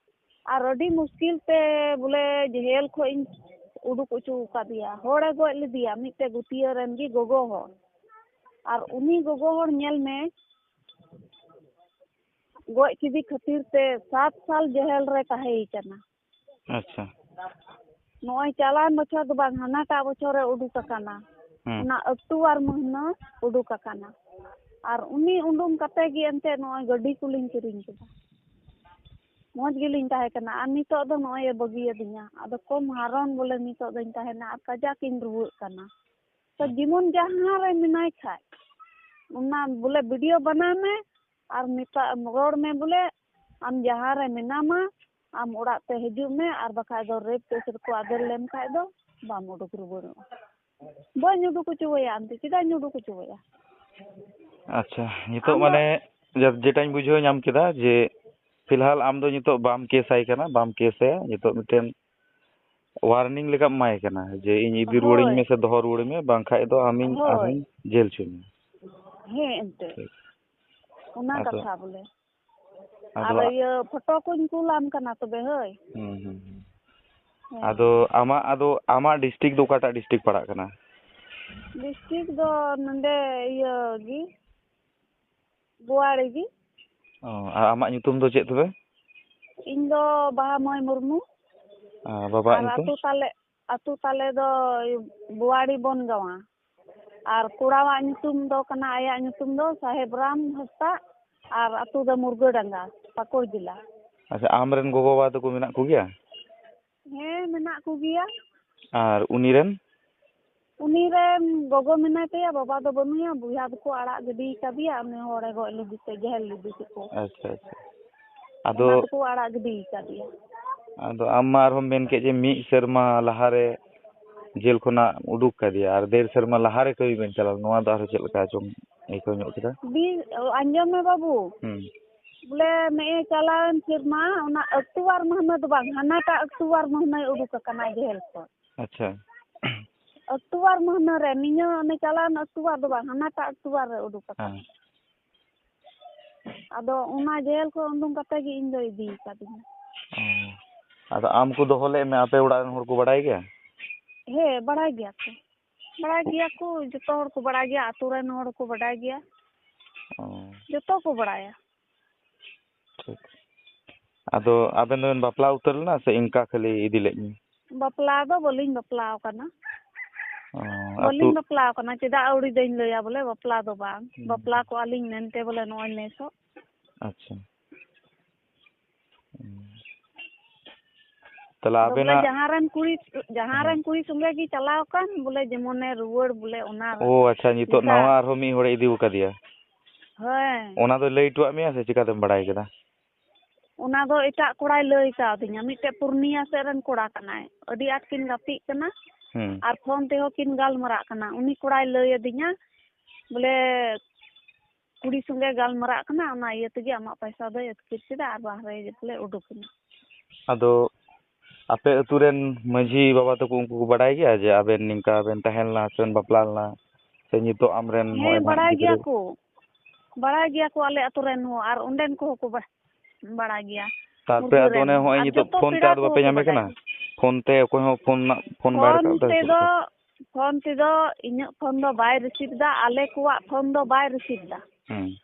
ᱟᱨ ᱟᱹᱰᱤ ᱢᱩᱥᱠᱤᱞ ᱛᱮ ᱵᱚᱞᱮ ᱡᱮᱦᱮᱞ ᱠᱷᱚᱡ ᱤᱧ ᱩᱰᱩᱠ ᱦᱚᱪᱚ ᱟᱠᱟᱫᱮᱭᱟ᱾ ᱦᱚᱲᱮ ᱜᱚᱡ ᱞᱮᱫᱮᱭᱟ, ᱢᱤᱫᱴᱮᱡ ᱜᱩᱛᱤᱭᱟᱹ ᱨᱮᱱ ᱜᱮ ᱜᱚᱜᱚ ᱦᱚᱲ᱾ ᱟᱨ ᱩᱱᱤ ᱜᱚᱜᱚ ᱦᱚᱲ ᱧᱮᱞ ᱢᱮ, ᱜᱚᱡ ᱠᱮᱫᱮ ᱠᱷᱟᱹᱛᱤᱨ ᱛᱮ ᱥᱟᱛ ᱥᱟᱞ ᱡᱮᱦᱮᱞ ᱨᱮ ᱛᱟᱦᱮᱸᱭ ᱠᱟᱱᱟ᱾ ᱟᱪᱪᱷᱟ᱾ ᱱᱚᱜᱼᱚᱭ ᱪᱟᱞᱟᱣᱮᱱ ᱵᱚᱪᱷᱚᱨ ᱫᱚ ᱵᱟᱝ, ᱦᱟᱱᱟᱴᱟᱜ ᱵᱚᱪᱷᱚᱨᱮ ᱩᱰᱩᱠ ᱟᱠᱟᱱᱟ᱾ ᱦᱩᱸ᱾ ᱚᱱᱟ ᱚᱠᱴᱳᱵᱚᱨ ᱢᱟᱹᱦᱱᱟᱹ ᱩᱰᱩᱠ ᱟᱠᱟᱱᱟ᱾ ᱟᱨ ᱩᱱᱤ ᱩᱰᱩᱝ ᱠᱟᱛᱮ ᱜᱮ ᱮᱱᱛᱮ ᱱᱚᱜᱼᱚᱭ ᱜᱟᱹᱰᱤ ᱠᱚᱞᱤᱧ ᱠᱤᱨᱤᱧ ᱠᱮᱫᱟ᱾ ᱢᱚᱡᱽ ᱜᱮᱞᱤᱧ ᱛᱟᱦᱮᱸ ᱠᱟᱱᱟ᱾ ᱟᱨ ᱱᱤᱛᱚᱜ ᱫᱚ ᱱᱚᱜᱼᱚᱭ ᱮ ᱵᱟᱹᱜᱤᱭᱟᱫᱤᱧᱟ᱾ ᱟᱫᱚ ᱠᱚᱢ ᱦᱟᱨᱚᱱ ᱵᱚᱞᱮ ᱱᱤᱛᱚᱜ ᱫᱚᱧ ᱛᱟᱦᱮᱱᱟ ᱟᱨ ᱠᱟᱡᱟᱠ ᱤᱧ ᱨᱩᱣᱟᱹᱜ ᱠᱟᱱᱟ᱾ ᱛᱚ ᱡᱮᱢᱚᱱ ᱡᱟᱦᱟᱸ ᱨᱮ ᱢᱮᱱᱟᱭ ᱠᱷᱟᱡ, ᱚᱱᱟ ᱵᱚᱞᱮ ᱵᱷᱤᱰᱤᱭᱳ ᱵᱮᱱᱟᱣ ᱢᱮ ᱟᱨ ᱢᱮᱛᱟ, ᱨᱚᱲ ᱢᱮ ᱵᱚᱞᱮ, ᱟᱢ ᱡᱟᱦᱟᱸ ᱨᱮ ᱢᱮᱱᱟᱢᱟ, ᱟᱢ ᱚᱲᱟᱜ ᱛᱮ ᱦᱤᱡᱩᱜ ᱢᱮ, ᱟᱨ ᱵᱟᱠᱷᱟᱡ ᱫᱚ ᱨᱮᱯ ᱠᱮᱥ ᱨᱮᱠᱚ ᱟᱫᱮᱨ ᱞᱮᱢ ᱠᱷᱟᱡ ᱫᱚ ᱵᱟᱢ ᱩᱰᱩᱠ ᱨᱩᱣᱟᱹᱲᱚᱜᱼᱟ᱾ ᱵᱟᱹᱧ ᱩᱰᱩᱠ ᱦᱚᱪᱚᱣᱟᱭᱟ ᱮᱱᱛᱮ, ᱪᱮᱫᱟᱜ ᱤᱧ ᱩᱰᱩᱠ ᱦᱚᱪᱚᱣᱟᱭᱟ? ᱟᱪᱪᱷᱟ, ᱱᱤᱛᱚᱜ ᱟᱢ ᱫᱚ ᱢᱟᱱᱮ ᱡᱮ-, ᱡᱮᱴᱟᱧ ᱵᱩᱡᱷᱟᱹᱣ ᱧᱟᱢ ᱠᱮᱫᱟ ᱡᱮ ᱯᱷᱤᱞᱦᱟᱞ ᱟᱢ ᱫᱚ ᱱᱤᱛᱚᱜ ᱵᱟᱢ ᱠᱮᱥ ᱟᱭ ᱠᱟᱱᱟ, ᱵᱟᱢ ᱠᱮᱥ ᱟᱭᱟ, ᱱᱤᱛᱚᱜ ᱢᱤᱫᱴᱮᱱ ᱣᱟᱨᱱᱤᱝ ᱞᱮᱠᱟᱢ ᱮᱢᱟᱭ ᱠᱟᱱᱟ ᱡᱮ ᱤᱧ ᱤᱫᱤ ᱨᱩᱣᱟᱹᱲᱤᱧ ᱦᱳᱭ᱾ ᱢᱮ ᱥᱮ ᱫᱚᱦᱚ ᱨᱩᱣᱟᱹᱲᱤᱧ ᱢᱮ, ᱵᱟᱝᱠᱷᱟᱡ ᱫᱚ ᱟᱢᱤᱧ ᱦᱳᱭ᱾ ᱟᱨᱦᱚᱸᱧ ᱡᱮᱞ ᱦᱚᱪᱚ ᱢᱮᱭᱟ᱾ ᱦᱮᱸ, ᱮᱱᱛᱮ᱾ ᱴᱷᱤᱠ᱾ ᱚᱱᱟ ᱟᱫᱚ ᱠᱟᱛᱷᱟ ᱵᱚᱞᱮ᱾ ᱟᱫᱚ ᱟᱨ ᱟ- ᱤᱭᱟᱹ ᱯᱷᱳᱴᱳ ᱠᱚᱧ ᱠᱩᱞᱟᱢ ᱠᱟᱱᱟ ᱛᱚᱵᱮ, ᱦᱳᱭ᱾ ᱦᱩᱸ, ᱦᱩᱸ, ᱦᱩᱸ᱾ ᱦᱮᱸ᱾ ᱟᱫᱚ ᱟᱢᱟᱜ, ᱟᱫᱚ ᱟᱢᱟᱜ ᱰᱤᱥᱴᱨᱤᱠᱴ ᱫᱚ ᱚᱠᱟᱴᱟᱜ ᱰᱤᱥᱴᱨᱤᱠᱴ ᱯᱟᱲᱟᱜ ᱠᱟᱱᱟ? ᱰᱤᱥᱴᱨᱤᱠᱴ ᱫᱚ ᱱᱚᱰᱮ ᱤᱭᱟᱹ ᱜᱮ, ᱵᱳᱣᱟᱲᱤ ᱜᱮ᱾ ᱚ, ᱟᱨ ᱟᱢᱟᱜ ᱧᱩᱛᱩᱢ ᱫᱚ ᱪᱮᱫ ᱛᱚᱵᱮ? ᱤᱧ ᱫᱚ ᱵᱟᱦᱟ ᱢᱟᱹᱭ ᱢᱩᱨᱢᱩ᱾ ᱟᱨ ᱵᱟᱵᱟᱣᱟᱜ ᱟᱨ ᱧᱩᱛᱩᱢ? ᱟᱹᱛᱩ ᱛᱟᱞᱮ, ᱟᱹᱛᱩ ᱛᱟᱞᱮ ᱫᱚ ᱵᱳᱣᱟᱲᱤ ᱵᱚᱱᱜᱟᱣᱟ᱾ ᱟᱨ ᱠᱚᱲᱟᱣᱟᱜ ᱧᱩᱛᱩᱢ ᱫᱚ ᱠᱟᱱᱟ, ᱟᱭᱟᱜ ᱧᱩᱛᱩᱢ ᱫᱚ ᱥᱟᱦᱮᱵ ᱨᱟᱢ ᱦᱟᱸᱥᱫᱟ, ᱟᱨ ᱟᱹᱛᱩ ᱫᱚ ᱢᱩᱨᱜᱟᱹᱰᱟᱸᱜᱟ, ᱯᱟᱹᱠᱩᱲ ᱡᱮᱞᱟ᱾ ᱟᱪᱪᱷᱟ, ᱟᱢᱨᱮᱱ ᱜᱚᱜᱚ ᱵᱟᱵᱟ ᱛᱟᱠᱚ ᱢᱮᱱᱟᱜ ᱠᱚᱜᱮᱭᱟ? ᱦᱮᱸ, ᱢᱮᱱᱟᱜ ᱠᱚᱜᱮᱭᱟ᱾ ᱟᱨ ᱩᱱᱤ ᱨᱮᱱ? ᱩᱱᱤ ᱨᱮᱱ ᱜᱚᱜᱚ ᱢᱮᱱᱟᱭ ᱛᱟᱭᱟ, ᱵᱟᱵᱟ ᱫᱚ ᱵᱟᱹᱱᱩᱭᱟ, ᱵᱚᱭᱦᱟ ᱫᱚᱠᱚ ᱟᱲᱟᱜ ᱜᱤᱰᱤ ᱠᱟᱫᱮᱭᱟ, ᱩᱱᱤ ᱦᱚᱲᱮ ᱜᱚᱡ ᱞᱮᱫᱮ ᱛᱮ, ᱡᱟᱦᱮᱞ ᱞᱮᱫᱮ ᱛᱮᱠᱚ᱾ ᱟᱪᱪᱷᱟ, ᱟᱪᱪᱷᱟ᱾ ᱟᱫᱚ ᱚᱱᱟ ᱛᱮᱠᱚ ᱟᱲᱟᱜ ᱜᱤᱰᱤ ᱠᱟᱫᱮᱭᱟ᱾ ᱟᱫᱚ ᱟᱢ ᱢᱟ ᱟᱨᱦᱚᱸᱢ ᱢᱮᱱ ᱠᱮᱫ ᱡᱮ ᱢᱤᱫ ᱥᱮᱨᱢᱟ ᱞᱟᱦᱟᱨᱮ ᱡᱮᱞ ᱠᱷᱚᱱᱟᱜ ᱩᱰᱩᱠ ᱠᱟᱫᱮᱭᱟ ᱟᱨ ᱰᱮᱲ ᱥᱮᱨᱢᱟ ᱞᱟᱦᱟᱨᱮ ᱠᱟᱹᱢᱤ ᱵᱮᱱ ᱪᱟᱞᱟᱣ ᱞᱮᱱᱟ, ᱱᱚᱣᱟ ᱫᱚ ᱟᱨᱦᱚᱸ ᱪᱮᱫ ᱞᱮᱠᱟ ᱪᱚᱝ ᱟᱹᱭᱠᱟᱹᱣ ᱧᱚᱜ ᱠᱮᱫᱟ? ᱵᱤ-, ᱟᱸᱡᱚᱢ ᱢᱮ ᱵᱟᱹᱵᱩ, ᱦᱩᱸ᱾ ᱵᱚᱞᱮ ᱱᱮᱜᱼᱮ ᱪᱟᱞᱟᱣᱮᱱ ᱥᱮᱨᱢᱟ ᱚᱱᱟ ᱚᱠᱴᱳᱵᱟᱨ ᱢᱟᱹᱦᱱᱟᱹ ᱫᱚ ᱵᱟᱝ, ᱦᱟᱱᱟᱴᱟᱜ ᱚᱠᱴᱳᱵᱟᱨ ᱢᱟᱹᱦᱱᱟᱹᱭ ᱩᱰᱩᱠ ᱟᱠᱟᱱᱟ ᱡᱮᱞ ᱠᱷᱚᱱ᱾ ᱟᱪᱪᱷᱟ᱾ ᱚᱠᱴᱳᱵᱟᱨ ᱢᱟᱹᱦᱱᱟᱹ ᱨᱮ, ᱱᱤᱭᱟᱹ ᱚᱱᱮ ᱪᱟᱞᱟᱣᱮᱱ ᱚᱠᱴᱳᱵᱟᱨ ᱫᱚ ᱵᱟᱝ, ᱦᱟᱱᱟᱴᱟᱜ ᱚᱠᱴᱳᱵᱟᱨ ᱨᱮ ᱩᱰᱩᱠ ᱟᱠᱟᱱᱟ᱾ ᱦᱮᱸ᱾ ᱟᱫᱚ ᱚᱱᱟ ᱡᱮᱞ ᱠᱷᱚᱱ ᱩᱰᱩᱝ ᱠᱟᱛᱮ ᱜᱮ ᱤᱧ ᱫᱚ ᱤᱫᱤ ᱟᱠᱟᱫᱤᱧᱟ᱾ ᱚ᱾ ᱟᱫᱚ ᱟᱢ ᱠᱚ ᱫᱚᱦᱚ ᱞᱮᱫ ᱢᱮ, ᱟᱯᱮ ᱚᱲᱟᱜ ᱨᱮᱱ ᱦᱚᱲ ᱠᱚ ᱵᱟᱲᱟᱭ ᱜᱮᱭᱟ? ᱦᱮᱸ, ᱵᱟᱲᱟᱭ ᱜᱮᱭᱟ ᱠᱚ᱾ ᱵᱟᱲᱟᱭ ᱜᱮᱭᱟ ᱠᱚ, ᱡᱚᱛᱚ ᱦᱚᱲ ᱠᱚ ᱵᱟᱲᱟᱭ ᱜᱮᱭᱟ, ᱟᱛᱳ ᱨᱮᱱ ᱦᱚᱲ ᱠᱚ ᱵᱟᱰᱟᱭ ᱜᱮᱭᱟ᱾ ᱚ᱾ ᱡᱚᱛᱚ ᱠᱚ ᱵᱟᱲᱟᱭᱟ᱾ ᱴᱷᱤᱠ᱾ ᱟᱫᱚ ᱟᱵᱮᱱ ᱫᱚᱵᱮᱱ ᱵᱟᱯᱞᱟ ᱩᱛᱟᱹᱨ ᱞᱮᱱᱟ ᱥᱮ ᱤᱱᱠᱟ ᱠᱷᱟᱹᱞᱤ ᱤᱫᱤ ᱞᱮᱫ ᱢᱮ? ᱵᱟᱯᱞᱟ ᱫᱚ ᱵᱟᱹᱞᱤᱧ ᱵᱟᱯᱞᱟ ᱟᱠᱟᱱᱟ᱾ ᱚ, ᱵᱟᱹᱞᱤᱧ ᱟᱹᱛᱩ ᱵᱟᱯᱞᱟ ᱟᱠᱟᱱᱟ᱾ ᱪᱮᱫᱟᱜ ᱟᱹᱣᱲᱤ ᱫᱚᱧ ᱞᱟᱹᱭᱟ, ᱵᱚᱞᱮ ᱵᱟᱯᱞᱟ ᱫᱚ ᱵᱟᱝ᱾ ᱦᱩᱸ᱾ ᱵᱟᱯᱞᱟ ᱠᱚᱜᱼᱟ ᱞᱤᱧ ᱢᱮᱱᱛᱮ ᱵᱚᱞᱮ ᱱᱚᱜᱼᱚᱭ ᱱᱮᱥᱚᱜ᱾ ᱟᱪᱪᱷᱟ᱾ ᱦᱩᱸ᱾ ᱛᱟᱦᱞᱮ ᱟᱫᱚ ᱵᱚᱞᱮ ᱟᱵᱮᱱᱟᱜ ᱡᱟᱦᱟᱸ ᱨᱮᱱ ᱠᱩᱲᱤ, ᱡᱟᱦᱟᱸ ᱦᱮᱸ᱾ ᱨᱮᱱ ᱠᱩᱲᱤ ᱥᱚᱸᱜᱮ ᱜᱮ ᱪᱟᱞᱟᱣ ᱟᱠᱟᱱ, ᱵᱚᱞᱮ ᱡᱮᱢᱚᱱᱮ ᱨᱩᱣᱟᱹᱲ, ᱵᱚᱞᱮ ᱚᱱᱟ ᱚ, ᱟᱪᱪᱷᱟ, ᱱᱤᱛᱚᱜ ᱢᱮᱛᱟᱜ᱾ ᱱᱟᱣᱟ ᱟᱨᱦᱚᱸ ᱢᱤᱫ ᱦᱚᱲᱮ ᱤᱫᱤ ᱟᱠᱟᱫᱮᱭᱟ᱾ ᱦᱮᱸ᱾ ᱚᱱᱟ ᱫᱚᱭ ᱞᱟᱹᱭ ᱦᱚᱴᱚᱣᱟᱜ ᱢᱮᱭᱟ ᱥᱮ ᱪᱤᱠᱟᱛᱮᱢ ᱵᱟᱲᱟᱭ ᱠᱮᱫᱟ? ᱚᱱᱟ ᱫᱚ ᱮᱴᱟᱜ ᱠᱚᱲᱟᱭ ᱞᱟᱹᱭ ᱠᱟᱣᱫᱤᱧᱟ᱾ ᱢᱤᱫᱴᱮᱡ ᱯᱩᱨᱱᱤᱭᱟ ᱥᱮᱫ ᱨᱮᱱ ᱠᱚᱲᱟ ᱠᱟᱱᱟᱭ᱾ ᱟᱹᱰᱤ ᱟᱸᱴ ᱠᱤᱱ ᱜᱟᱛᱮᱜ ᱠᱟᱱᱟ ᱦᱩᱸ᱾ ᱟᱨ ᱯᱷᱳᱱ ᱛᱮᱦᱚᱸ ᱠᱤᱱ ᱜᱟᱞᱢᱟᱨᱟᱜ ᱠᱟᱱᱟ᱾ ᱩᱱᱤ ᱠᱚᱲᱟᱭ ᱞᱟᱹᱭ ᱟᱹᱫᱤᱧᱟ, ᱵᱚᱞᱮ, ᱠᱩᱲᱤ ᱥᱚᱸᱜᱮ ᱜᱟᱞᱢᱟᱨᱟᱜ ᱠᱟᱱᱟ, ᱚᱱᱟ ᱤᱭᱟᱹ ᱛᱮᱜᱮ ᱟᱢᱟᱜ ᱯᱚᱭᱥᱟ ᱫᱚᱭ ᱟᱹᱛᱠᱤᱨ ᱠᱮᱫᱟ ᱟᱨ ᱵᱟᱦᱨᱮ ᱵᱚᱞᱮ ᱩᱰᱩᱠ ᱮᱱᱟ᱾ ᱟᱫᱚ ᱟᱯᱮ ᱟᱹᱛᱩ ᱨᱮᱱ ᱢᱟᱹᱡᱷᱤ ᱵᱟᱵᱟ ᱛᱟᱠᱚ ᱩᱱᱠᱩ ᱠᱚ ᱵᱟᱰᱟᱭ ᱜᱮᱭᱟ ᱡᱮ ᱟᱵᱮᱱ ᱱᱤᱝᱠᱟ ᱵᱮᱱ ᱛᱟᱦᱮᱸ ᱞᱮᱱᱟ ᱥᱮ ᱵᱮᱱ ᱵᱟᱯᱞᱟ ᱞᱮᱱᱟ ᱥᱮ ᱱᱤᱛᱚᱜ ᱟᱢᱨᱮᱱ ᱱᱚᱜᱼᱚᱭ ᱦᱮᱸ, ᱱᱟᱦᱟᱜ ᱵᱟᱲᱟᱭ ᱜᱤᱫᱽᱨᱟᱹ? ᱜᱮᱭᱟ ᱠᱚ, ᱵᱟᱲᱟᱭ ᱜᱮᱭᱟ ᱠᱚ ᱟᱞᱮ ᱟᱹᱛᱩ ᱨᱮᱱ ᱦᱚᱸ, ᱟᱨ ᱚᱸᱰᱮᱱ ᱠᱚᱦᱚᱸ ᱠᱚ ᱵᱟ-, ᱵᱟᱲᱟ ᱜᱮᱭᱟ᱾ ᱛᱟᱨᱯᱚᱨᱮ ᱢᱩᱨᱜᱟᱹ ᱟᱫᱚ ᱨᱮᱱ᱾ ᱚᱱᱮ ᱦᱚᱸᱜᱼᱚᱭ ᱟᱨ ᱱᱤᱛᱚᱜ ᱡᱚᱛᱚ ᱯᱷᱳᱱ ᱛᱮ ᱯᱮᱲᱟ ᱟᱫᱚ ᱵᱟᱯᱮ ᱠᱚᱦᱚᱸ ᱠᱚ ᱧᱟᱢᱮ ᱵᱟᱰᱟᱭ ᱠᱟᱱᱟ? ᱜᱮᱭᱟ᱾ ᱯᱷᱳᱱ ᱛᱮ ᱚᱠᱚᱭ ᱦᱚᱸ ᱯᱷᱳᱱ ᱨᱮᱱᱟᱜ, ᱯᱷᱳᱱ ᱵᱟᱭ ᱯᱷᱳᱱ ᱨᱟᱠᱟᱵ ᱮᱫᱟ ᱥᱮ ᱪᱮᱫ ᱛᱮᱫᱚ, ᱞᱮᱠᱟ? ᱯᱷᱳᱱ ᱛᱮᱫᱚ ᱤᱧᱟᱹᱜ ᱯᱷᱳᱱ ᱫᱚ ᱵᱟᱭ ᱨᱤᱥᱤᱵᱷ ᱮᱫᱟ, ᱟᱞᱮ ᱠᱚᱣᱟᱜ ᱯᱷᱳᱱ ᱫᱚ ᱵᱟᱭ ᱨᱤᱥᱤᱵᱷ ᱮᱫᱟ᱾ ᱦᱩᱸ᱾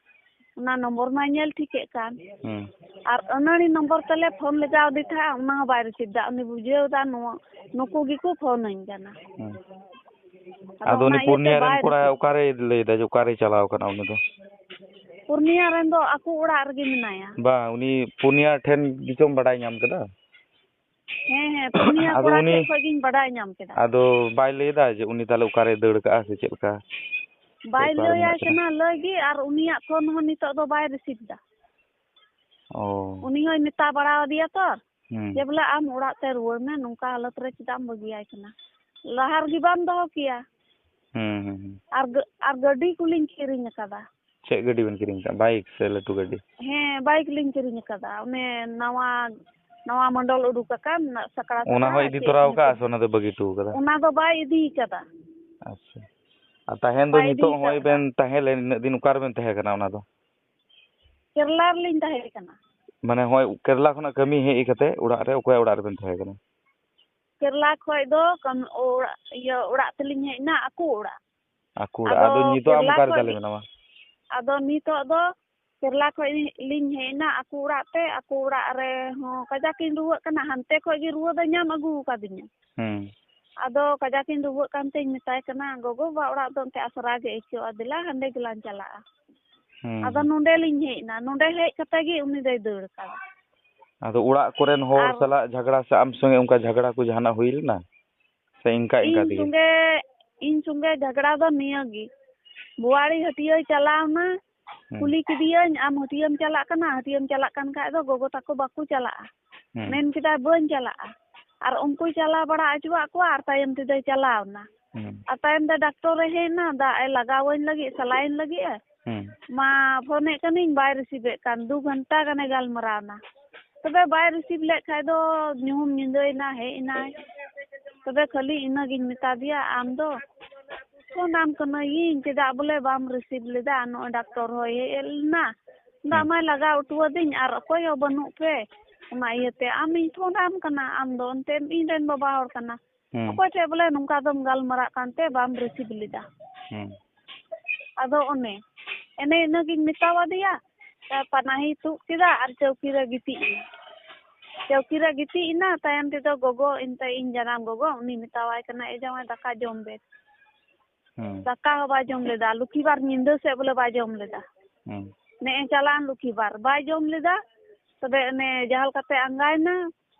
ᱚᱱᱟ ᱱᱚᱢᱵᱚᱨ ᱢᱟᱭ ᱧᱮᱞ ᱴᱷᱤᱠᱮᱫ ᱠᱟᱱ᱾ ᱦᱩᱸ᱾ ᱟᱨ ᱟᱹᱱᱟᱹᱲᱤ ᱱᱚᱢᱵᱚᱨ ᱛᱮᱞᱮ ᱯᱷᱳᱱ ᱞᱮᱜᱟᱣ ᱟᱫᱮ ᱛᱟᱦᱮᱸᱫ, ᱚᱱᱟ ᱦᱚᱸ ᱵᱟᱭ ᱨᱤᱥᱤᱵᱷ ᱮᱫᱟ᱾ ᱩᱱᱤ ᱵᱩᱡᱷᱟᱹᱣ ᱮᱫᱟ ᱱᱚᱣᱟ, ᱱᱩᱠᱩ ᱜᱮᱠᱚ ᱯᱷᱳᱱᱟᱹᱧ ᱠᱟᱱᱟ᱾ ᱦᱩᱸ᱾ ᱟᱫᱚ ᱟᱫᱚ ᱩᱱᱤ ᱚᱱᱟ ᱤᱭᱟᱹᱛᱮ ᱯᱩᱨᱱᱤᱭᱟ ᱨᱮᱱ ᱵᱟᱭ ᱠᱚᱲᱟ ᱨᱤᱥᱤᱵᱷ ᱚᱠᱟᱨᱮᱭ ᱞᱟᱹᱭ ᱮᱫᱟ ᱡᱮ ᱚᱠᱟᱨᱮᱭ ᱪᱟᱞᱟᱣ ᱠᱟᱱᱟ ᱩᱱᱤ ᱫᱚ? ᱯᱩᱨᱱᱤᱭᱟ ᱨᱮᱱ ᱫᱚ ᱟᱠᱚ ᱚᱲᱟᱜ ᱨᱮᱜᱮ ᱢᱮᱱᱟᱭᱟ᱾ ᱵᱟᱝ, ᱩᱱᱤ ᱯᱩᱨᱱᱤᱭᱟ ᱴᱷᱮᱱ ᱜᱮᱪᱚᱢ ᱵᱟᱰᱟᱭ ᱧᱟᱢ ᱠᱮᱫᱟ? ᱦᱮᱸ, ᱦᱮᱸ, ᱯᱩᱨᱱᱤᱭᱟ ᱟᱫᱚ ᱠᱚᱲᱟ ᱩᱱᱤ ᱴᱷᱮᱡ ᱠᱷᱚᱡ ᱜᱤᱧ ᱵᱟᱰᱟᱭ ᱧᱟᱢ ᱠᱮᱫᱟ᱾ ᱟᱫᱚ ᱵᱟᱭ ᱞᱟᱹᱭ ᱮᱫᱟ ᱡᱮ ᱩᱱᱤ ᱛᱟᱦᱞᱮ ᱚᱠᱟᱨᱮᱭ ᱫᱟᱹᱲ ᱠᱟᱜᱼᱟ ᱥᱮ ᱪᱮᱫ ᱞᱮᱠᱟ? ᱵᱟᱭ ᱚᱠᱟᱨᱮ ᱞᱟᱹᱭᱟᱭ ᱢᱮᱱᱟᱜ ᱠᱤᱱᱟ? ᱠᱟᱱᱟ ᱞᱟᱹᱭ ᱜᱮ, ᱟᱨ ᱩᱱᱤᱭᱟᱜ ᱯᱷᱳᱱ ᱦᱚᱸ ᱱᱤᱛᱚᱜ ᱫᱚ ᱵᱟᱭ ᱨᱤᱥᱤᱵᱷ ᱮᱫᱟ᱾ ᱚ᱾ ᱩᱱᱤ ᱦᱚᱸᱭ ᱢᱮᱛᱟ ᱵᱟᱲᱟ ᱟᱫᱮᱭᱟ ᱛᱚ, ᱦᱩᱸ᱾ ᱡᱮ ᱵᱚᱞᱮ ᱟᱢ ᱚᱲᱟᱜ ᱛᱮ ᱨᱩᱣᱟᱹᱲ ᱢᱮ, ᱱᱚᱝᱠᱟ ᱦᱟᱞᱚᱛ ᱨᱮ ᱪᱮᱫᱟᱜ ᱮᱢ ᱵᱟᱹᱜᱤᱭᱟᱭ ᱠᱟᱱᱟ? ᱞᱟᱦᱟ ᱨᱮᱜᱮ ᱵᱟᱢ ᱫᱚᱦᱚ ᱠᱮᱭᱟ᱾ ᱦᱩᱸ, ᱦᱩᱸ, ᱦᱩᱸ᱾ ᱟᱨ ᱜᱟᱹ-, ᱟᱨ ᱜᱟᱹᱰᱤ ᱠᱚᱞᱤᱧ ᱠᱤᱨᱤᱧ ᱟᱠᱟᱫᱟ᱾ ᱪᱮᱫ ᱜᱟᱹᱰᱤ ᱵᱮᱱ ᱠᱤᱨᱤᱧ ᱟᱠᱟᱫ? ᱵᱟᱭᱤᱠ ᱥᱮ ᱞᱟᱹᱴᱩ ᱜᱟᱹᱰᱤ? ᱦᱮᱸ, ᱵᱟᱭᱤᱠ ᱞᱤᱧ ᱠᱤᱨᱤᱧ ᱟᱠᱟᱫᱟ᱾ ᱚᱱᱮ ᱱᱟᱣᱟ, ᱱᱟᱣᱟ ᱢᱚᱰᱮᱞ ᱩᱰᱩᱠ ᱟᱠᱟᱱ, ᱥᱟᱠᱲᱟ ᱚᱱᱟ ᱥᱟᱠᱲᱟ, ᱦᱚᱸᱭ ᱤᱫᱤ ᱪᱮᱫ ᱛᱚᱨᱟᱣ ᱠᱟᱜᱼᱟ ᱧᱩᱛᱩᱢ? ᱥᱮ ᱚᱱᱟ ᱫᱚ ᱵᱟᱹᱜᱤ ᱦᱚᱴᱚ ᱠᱟᱫᱟ? ᱚᱱᱟ ᱫᱚ ᱵᱟᱭ ᱤᱫᱤ ᱟᱠᱟᱫᱟ᱾ ᱟᱪᱪᱷᱟ᱾ ᱟᱨ ᱛᱟᱦᱮᱱ ᱫᱚ ᱵᱟᱭ ᱤᱫᱤ ᱱᱤᱛᱚᱜ ᱟᱠᱟᱫᱟ᱾ ᱦᱚᱸᱜᱼᱚᱭ ᱵᱮᱱ ᱛᱟᱦᱮᱸ ᱞᱮᱱ, ᱤᱱᱟᱹᱜ ᱫᱤᱱ ᱚᱠᱟ ᱨᱮᱵᱮᱱ ᱛᱟᱦᱮᱸ ᱠᱟᱱᱟ ᱚᱱᱟ ᱫᱚ? ᱠᱮᱨᱞᱟ ᱨᱮᱞᱤᱧ ᱛᱟᱦᱮᱸ ᱠᱟᱱᱟ᱾ ᱢᱟᱱᱮ ᱦᱚᱸᱜᱼᱚᱭ ᱠᱮᱨᱞᱟ ᱠᱷᱚᱱᱟᱜ ᱠᱟᱹᱢᱤ ᱦᱮᱡ ᱠᱟᱛᱮ ᱚᱲᱟᱜ ᱨᱮ ᱚᱠᱚᱭᱟᱜ ᱚᱲᱟᱜ ᱨᱮᱵᱮᱱ ᱛᱟᱦᱮᱸ ᱠᱟᱱᱟ? ᱠᱮᱨᱞᱟ ᱠᱷᱚᱡ ᱫᱚ ᱠᱟᱹᱢ-, ᱚᱲᱟᱜ, ᱤᱭᱟᱹ, ᱚᱲᱟᱜ ᱛᱮᱞᱤᱧ ᱦᱮᱡ ᱮᱱᱟ, ᱟᱠᱚ ᱚᱲᱟᱜ᱾ ᱟᱠᱚ ᱚᱲᱟᱜ᱾ ᱟᱫᱚ ᱟᱫᱚ ᱱᱤᱛᱚᱜ ᱟᱢ ᱠᱮᱨᱞᱟ ᱚᱠᱟ ᱨᱮ ᱠᱷᱚᱡ ᱛᱟᱦᱞᱮ ᱞᱤᱧ, ᱢᱮᱱᱟᱢᱟ? ᱟᱫᱚ ᱱᱤᱛᱚᱜ ᱫᱚ ᱠᱮᱨᱞᱟ ᱠᱷᱚᱡ ᱞᱤᱧ ᱦᱮᱡ ᱮᱱᱟ ᱟᱠᱚ ᱚᱲᱟᱜ ᱛᱮ, ᱟᱠᱚ ᱚᱲᱟᱜ ᱨᱮᱦᱚᱸ ᱠᱟᱡᱟᱠ ᱤᱧ ᱨᱩᱣᱟᱹᱜ ᱠᱟᱱᱟ, ᱦᱟᱱᱛᱮ ᱠᱷᱚᱡ ᱜᱮ ᱨᱩᱣᱟᱹ ᱫᱚ ᱧᱟᱢ ᱟᱹᱜᱩ ᱟᱠᱟᱫᱤᱧᱟ᱾ ᱦᱩᱸ᱾ ᱟᱫᱚ ᱠᱟᱡᱟᱠ ᱤᱧ ᱨᱩᱣᱟᱹᱜ ᱠᱟᱱ ᱛᱮᱧ ᱢᱮᱛᱟᱭ ᱠᱟᱱᱟ, "ᱜᱚᱜᱚ ᱵᱟᱵᱟ ᱚᱲᱟᱜ ᱫᱚ ᱮᱱᱛᱮ ᱟᱥᱨᱟ ᱜᱮ ᱟᱹᱭᱠᱟᱹᱜᱼᱟ, ᱫᱮᱞᱟ ᱦᱟᱸᱰᱮ ᱜᱮᱞᱟᱝ ᱪᱟᱞᱟᱜᱼᱟ᱾" ᱦᱩᱸ, ᱟᱫᱚ ᱦᱩᱸ᱾ ᱱᱚᱸᱰᱮ ᱞᱤᱧ ᱦᱮᱡ ᱮᱱᱟ, ᱱᱚᱸᱰᱮ ᱦᱮᱡ ᱠᱟᱛᱮ ᱜᱮ ᱩᱱᱤ ᱫᱚᱭ ᱫᱟᱹᱲ ᱠᱟᱫᱟ᱾ ᱟᱫᱚ ᱚᱲᱟᱜ ᱠᱚᱨᱮᱱ ᱦᱚᱲ ᱟᱨ ᱥᱟᱞᱟᱜ ᱡᱷᱟᱜᱽᱲᱟ ᱥᱮ ᱟᱢ ᱥᱚᱸᱜᱮ ᱚᱱᱠᱟ ᱡᱷᱟᱜᱽᱲᱟ ᱠᱚ ᱡᱟᱦᱟᱱᱟᱜ ᱦᱩᱭ ᱞᱮᱱᱟ? ᱥᱮ ᱤᱱᱠᱟ ᱤᱱᱠᱟ ᱤᱧ ᱛᱮᱜᱮ? ᱥᱚᱸᱜᱮ, ᱤᱧ ᱥᱚᱸᱜᱮ ᱡᱷᱟᱜᱽᱲᱟ ᱫᱚ ᱱᱤᱭᱟᱹ ᱜᱮ, ᱵᱳᱣᱟᱲᱤ ᱦᱟᱹᱴᱭᱟᱹᱭ ᱪᱟᱞᱟᱣ ᱮᱱᱟ, ᱦᱩᱸ᱾ ᱠᱩᱞᱤ ᱠᱮᱫᱮᱭᱟᱹᱧ, "ᱟᱢ ᱦᱟᱹᱴᱭᱟᱹᱢ ᱪᱟᱞᱟᱜ ᱠᱟᱱᱟ? ᱦᱟᱹᱴᱭᱟᱹᱢ ᱪᱟᱞᱟᱜ ᱠᱟᱱ ᱠᱷᱟᱡ ᱫᱚ ᱜᱚᱜᱚ ᱛᱟᱠᱚ ᱵᱟᱠᱚ ᱪᱟᱞᱟᱜᱼᱟ?" ᱦᱩᱸ᱾ ᱢᱮᱱ ᱠᱮᱫᱟᱭ, "ᱵᱟᱹᱧ ᱪᱟᱞᱟᱜᱼᱟ᱾" ᱟᱨ ᱩᱱᱠᱩᱭ ᱪᱟᱞᱟᱣ ᱵᱟᱲᱟ ᱦᱚᱪᱚᱣᱟᱜ ᱠᱚᱣᱟ ᱟᱨ ᱛᱟᱭᱚᱢ ᱛᱮᱫᱚᱭ ᱪᱟᱞᱟᱣ ᱮᱱᱟ᱾ ᱦᱩᱸ᱾ ᱟᱨ ᱛᱟᱭᱚᱢ ᱛᱮ ᱰᱟᱠᱛᱚᱨ ᱮ ᱦᱮᱡ ᱮᱱᱟ, ᱫᱟᱜ ᱮ ᱞᱟᱜᱟᱣᱟᱹᱧ ᱞᱟᱹᱜᱤᱫ, ᱥᱟᱞᱟᱭᱤᱱ ᱞᱟᱹᱜᱤᱫ ᱮ᱾ ᱦᱩᱸ᱾ ᱢᱟ ᱯᱷᱳᱱᱮᱫ ᱠᱟᱹᱱᱟᱹᱧ, ᱵᱟᱭ ᱨᱤᱥᱤᱵᱷᱮᱫ ᱠᱟᱱ, ᱫᱩ ᱜᱷᱚᱱᱴᱟ ᱜᱟᱱᱮ ᱜᱟᱞᱢᱟᱨᱟᱣ ᱮᱱᱟ᱾ ᱛᱚᱵᱮ ᱵᱟᱭ ᱨᱤᱥᱤᱵᱷ ᱞᱮᱫ ᱠᱷᱟᱡ ᱫᱚ ᱧᱩᱦᱩᱢ ᱧᱤᱫᱟᱹᱭᱮᱱᱟ, ᱦᱮᱡ ᱮᱱᱟᱭ᱾ ᱛᱚᱵᱮ ᱠᱷᱟᱹᱞᱤ ᱤᱱᱟᱹᱜᱤᱧ ᱢᱮᱛᱟ ᱫᱮᱭᱟ, ᱟᱢ ᱫᱚ ᱯᱷᱳᱱ ᱟᱢ ᱠᱟᱹᱱᱟᱹᱧ, ᱪᱮᱫᱟᱜ ᱵᱚᱞᱮ ᱵᱟᱢ ᱨᱤᱥᱤᱵᱷ ᱞᱮᱫᱟ? ᱱᱚᱜᱼᱚᱭ ᱰᱟᱠᱛᱚᱨ ᱦᱚᱸᱭ ᱦᱮᱡ ᱞᱮᱱᱟ, ᱫᱟᱜ ᱦᱩᱸ᱾ ᱢᱟᱭ ᱞᱟᱜᱟᱣ ᱦᱚᱴᱚᱣᱟᱫᱤᱧ ᱟᱨ ᱚᱠᱚᱭ ᱦᱚᱸ ᱵᱟᱹᱱᱩᱜ ᱯᱮ, ᱚᱱᱟ ᱤᱭᱟᱹᱛᱮ ᱟᱢᱤᱧ ᱯᱷᱳᱱ ᱟᱢ ᱠᱟᱱᱟ, ᱟᱢ ᱫᱚ ᱚᱱᱛᱮ ᱤᱧ ᱨᱮᱱ ᱵᱟᱵᱟ ᱦᱚᱲ ᱠᱟᱱᱟ, ᱦᱩᱸ᱾ ᱚᱠᱚᱭ ᱴᱷᱮᱡ ᱵᱚᱞᱮ ᱱᱚᱝᱠᱟ ᱫᱚᱢ ᱜᱟᱞᱢᱟᱨᱟᱜ ᱠᱟᱱᱛᱮ ᱵᱟᱢ ᱨᱤᱥᱤᱵᱷ ᱞᱮᱫᱟ᱾ ᱦᱩᱸ᱾ ᱟᱫᱚ ᱚᱱᱮ ᱮᱱᱮ ᱤᱱᱟᱹᱜᱤᱧ ᱢᱮᱛᱟᱣᱟᱫᱮᱭᱟ, ᱯᱟᱱᱟᱦᱤ ᱛᱩᱫ ᱠᱮᱫᱟ ᱟᱨ ᱪᱟᱹᱣᱠᱤ ᱨᱮ ᱜᱤᱛᱤᱡ ᱮᱱᱟ᱾ ᱪᱟᱹᱣᱠᱤ ᱨᱮ ᱜᱤᱛᱤᱡ ᱮᱱᱟ, ᱛᱟᱭᱚᱢ ᱛᱮᱫᱚ ᱜᱚᱜᱚ, ᱮᱱᱛᱮ ᱤᱧ ᱡᱟᱱᱟᱢ ᱜᱚᱜᱚ, ᱩᱱᱤ ᱢᱮᱛᱟᱣᱟᱭ ᱠᱟᱱᱟ, "ᱮ ᱡᱟᱶᱟᱭ, ᱫᱟᱠᱟ ᱡᱚᱢ ᱵᱮ᱾" ᱦᱩᱸ᱾ ᱫᱟᱠᱟ ᱦᱚᱸ ᱵᱟᱭ ᱡᱚᱢ ᱞᱮᱫᱟ, ᱞᱩᱠᱷᱤ ᱵᱟᱨ ᱧᱤᱫᱟᱹ ᱥᱮᱫ ᱵᱚᱞᱮ ᱵᱟᱭ ᱡᱚᱢ ᱞᱮᱫᱟ᱾ ᱦᱩᱸ᱾ ᱱᱮᱜᱼᱮ ᱪᱟᱞᱟᱣᱮᱱ ᱞᱩᱠᱷᱤ ᱵᱟᱨ ᱵᱟᱭ ᱡᱚᱢ ᱞᱮᱫᱟ, ᱛᱚᱵᱮ ᱚᱱᱮ ᱡᱟᱦᱟᱸ ᱞᱮᱠᱟᱛᱮ ᱟᱸᱜᱟᱭᱮᱱᱟ,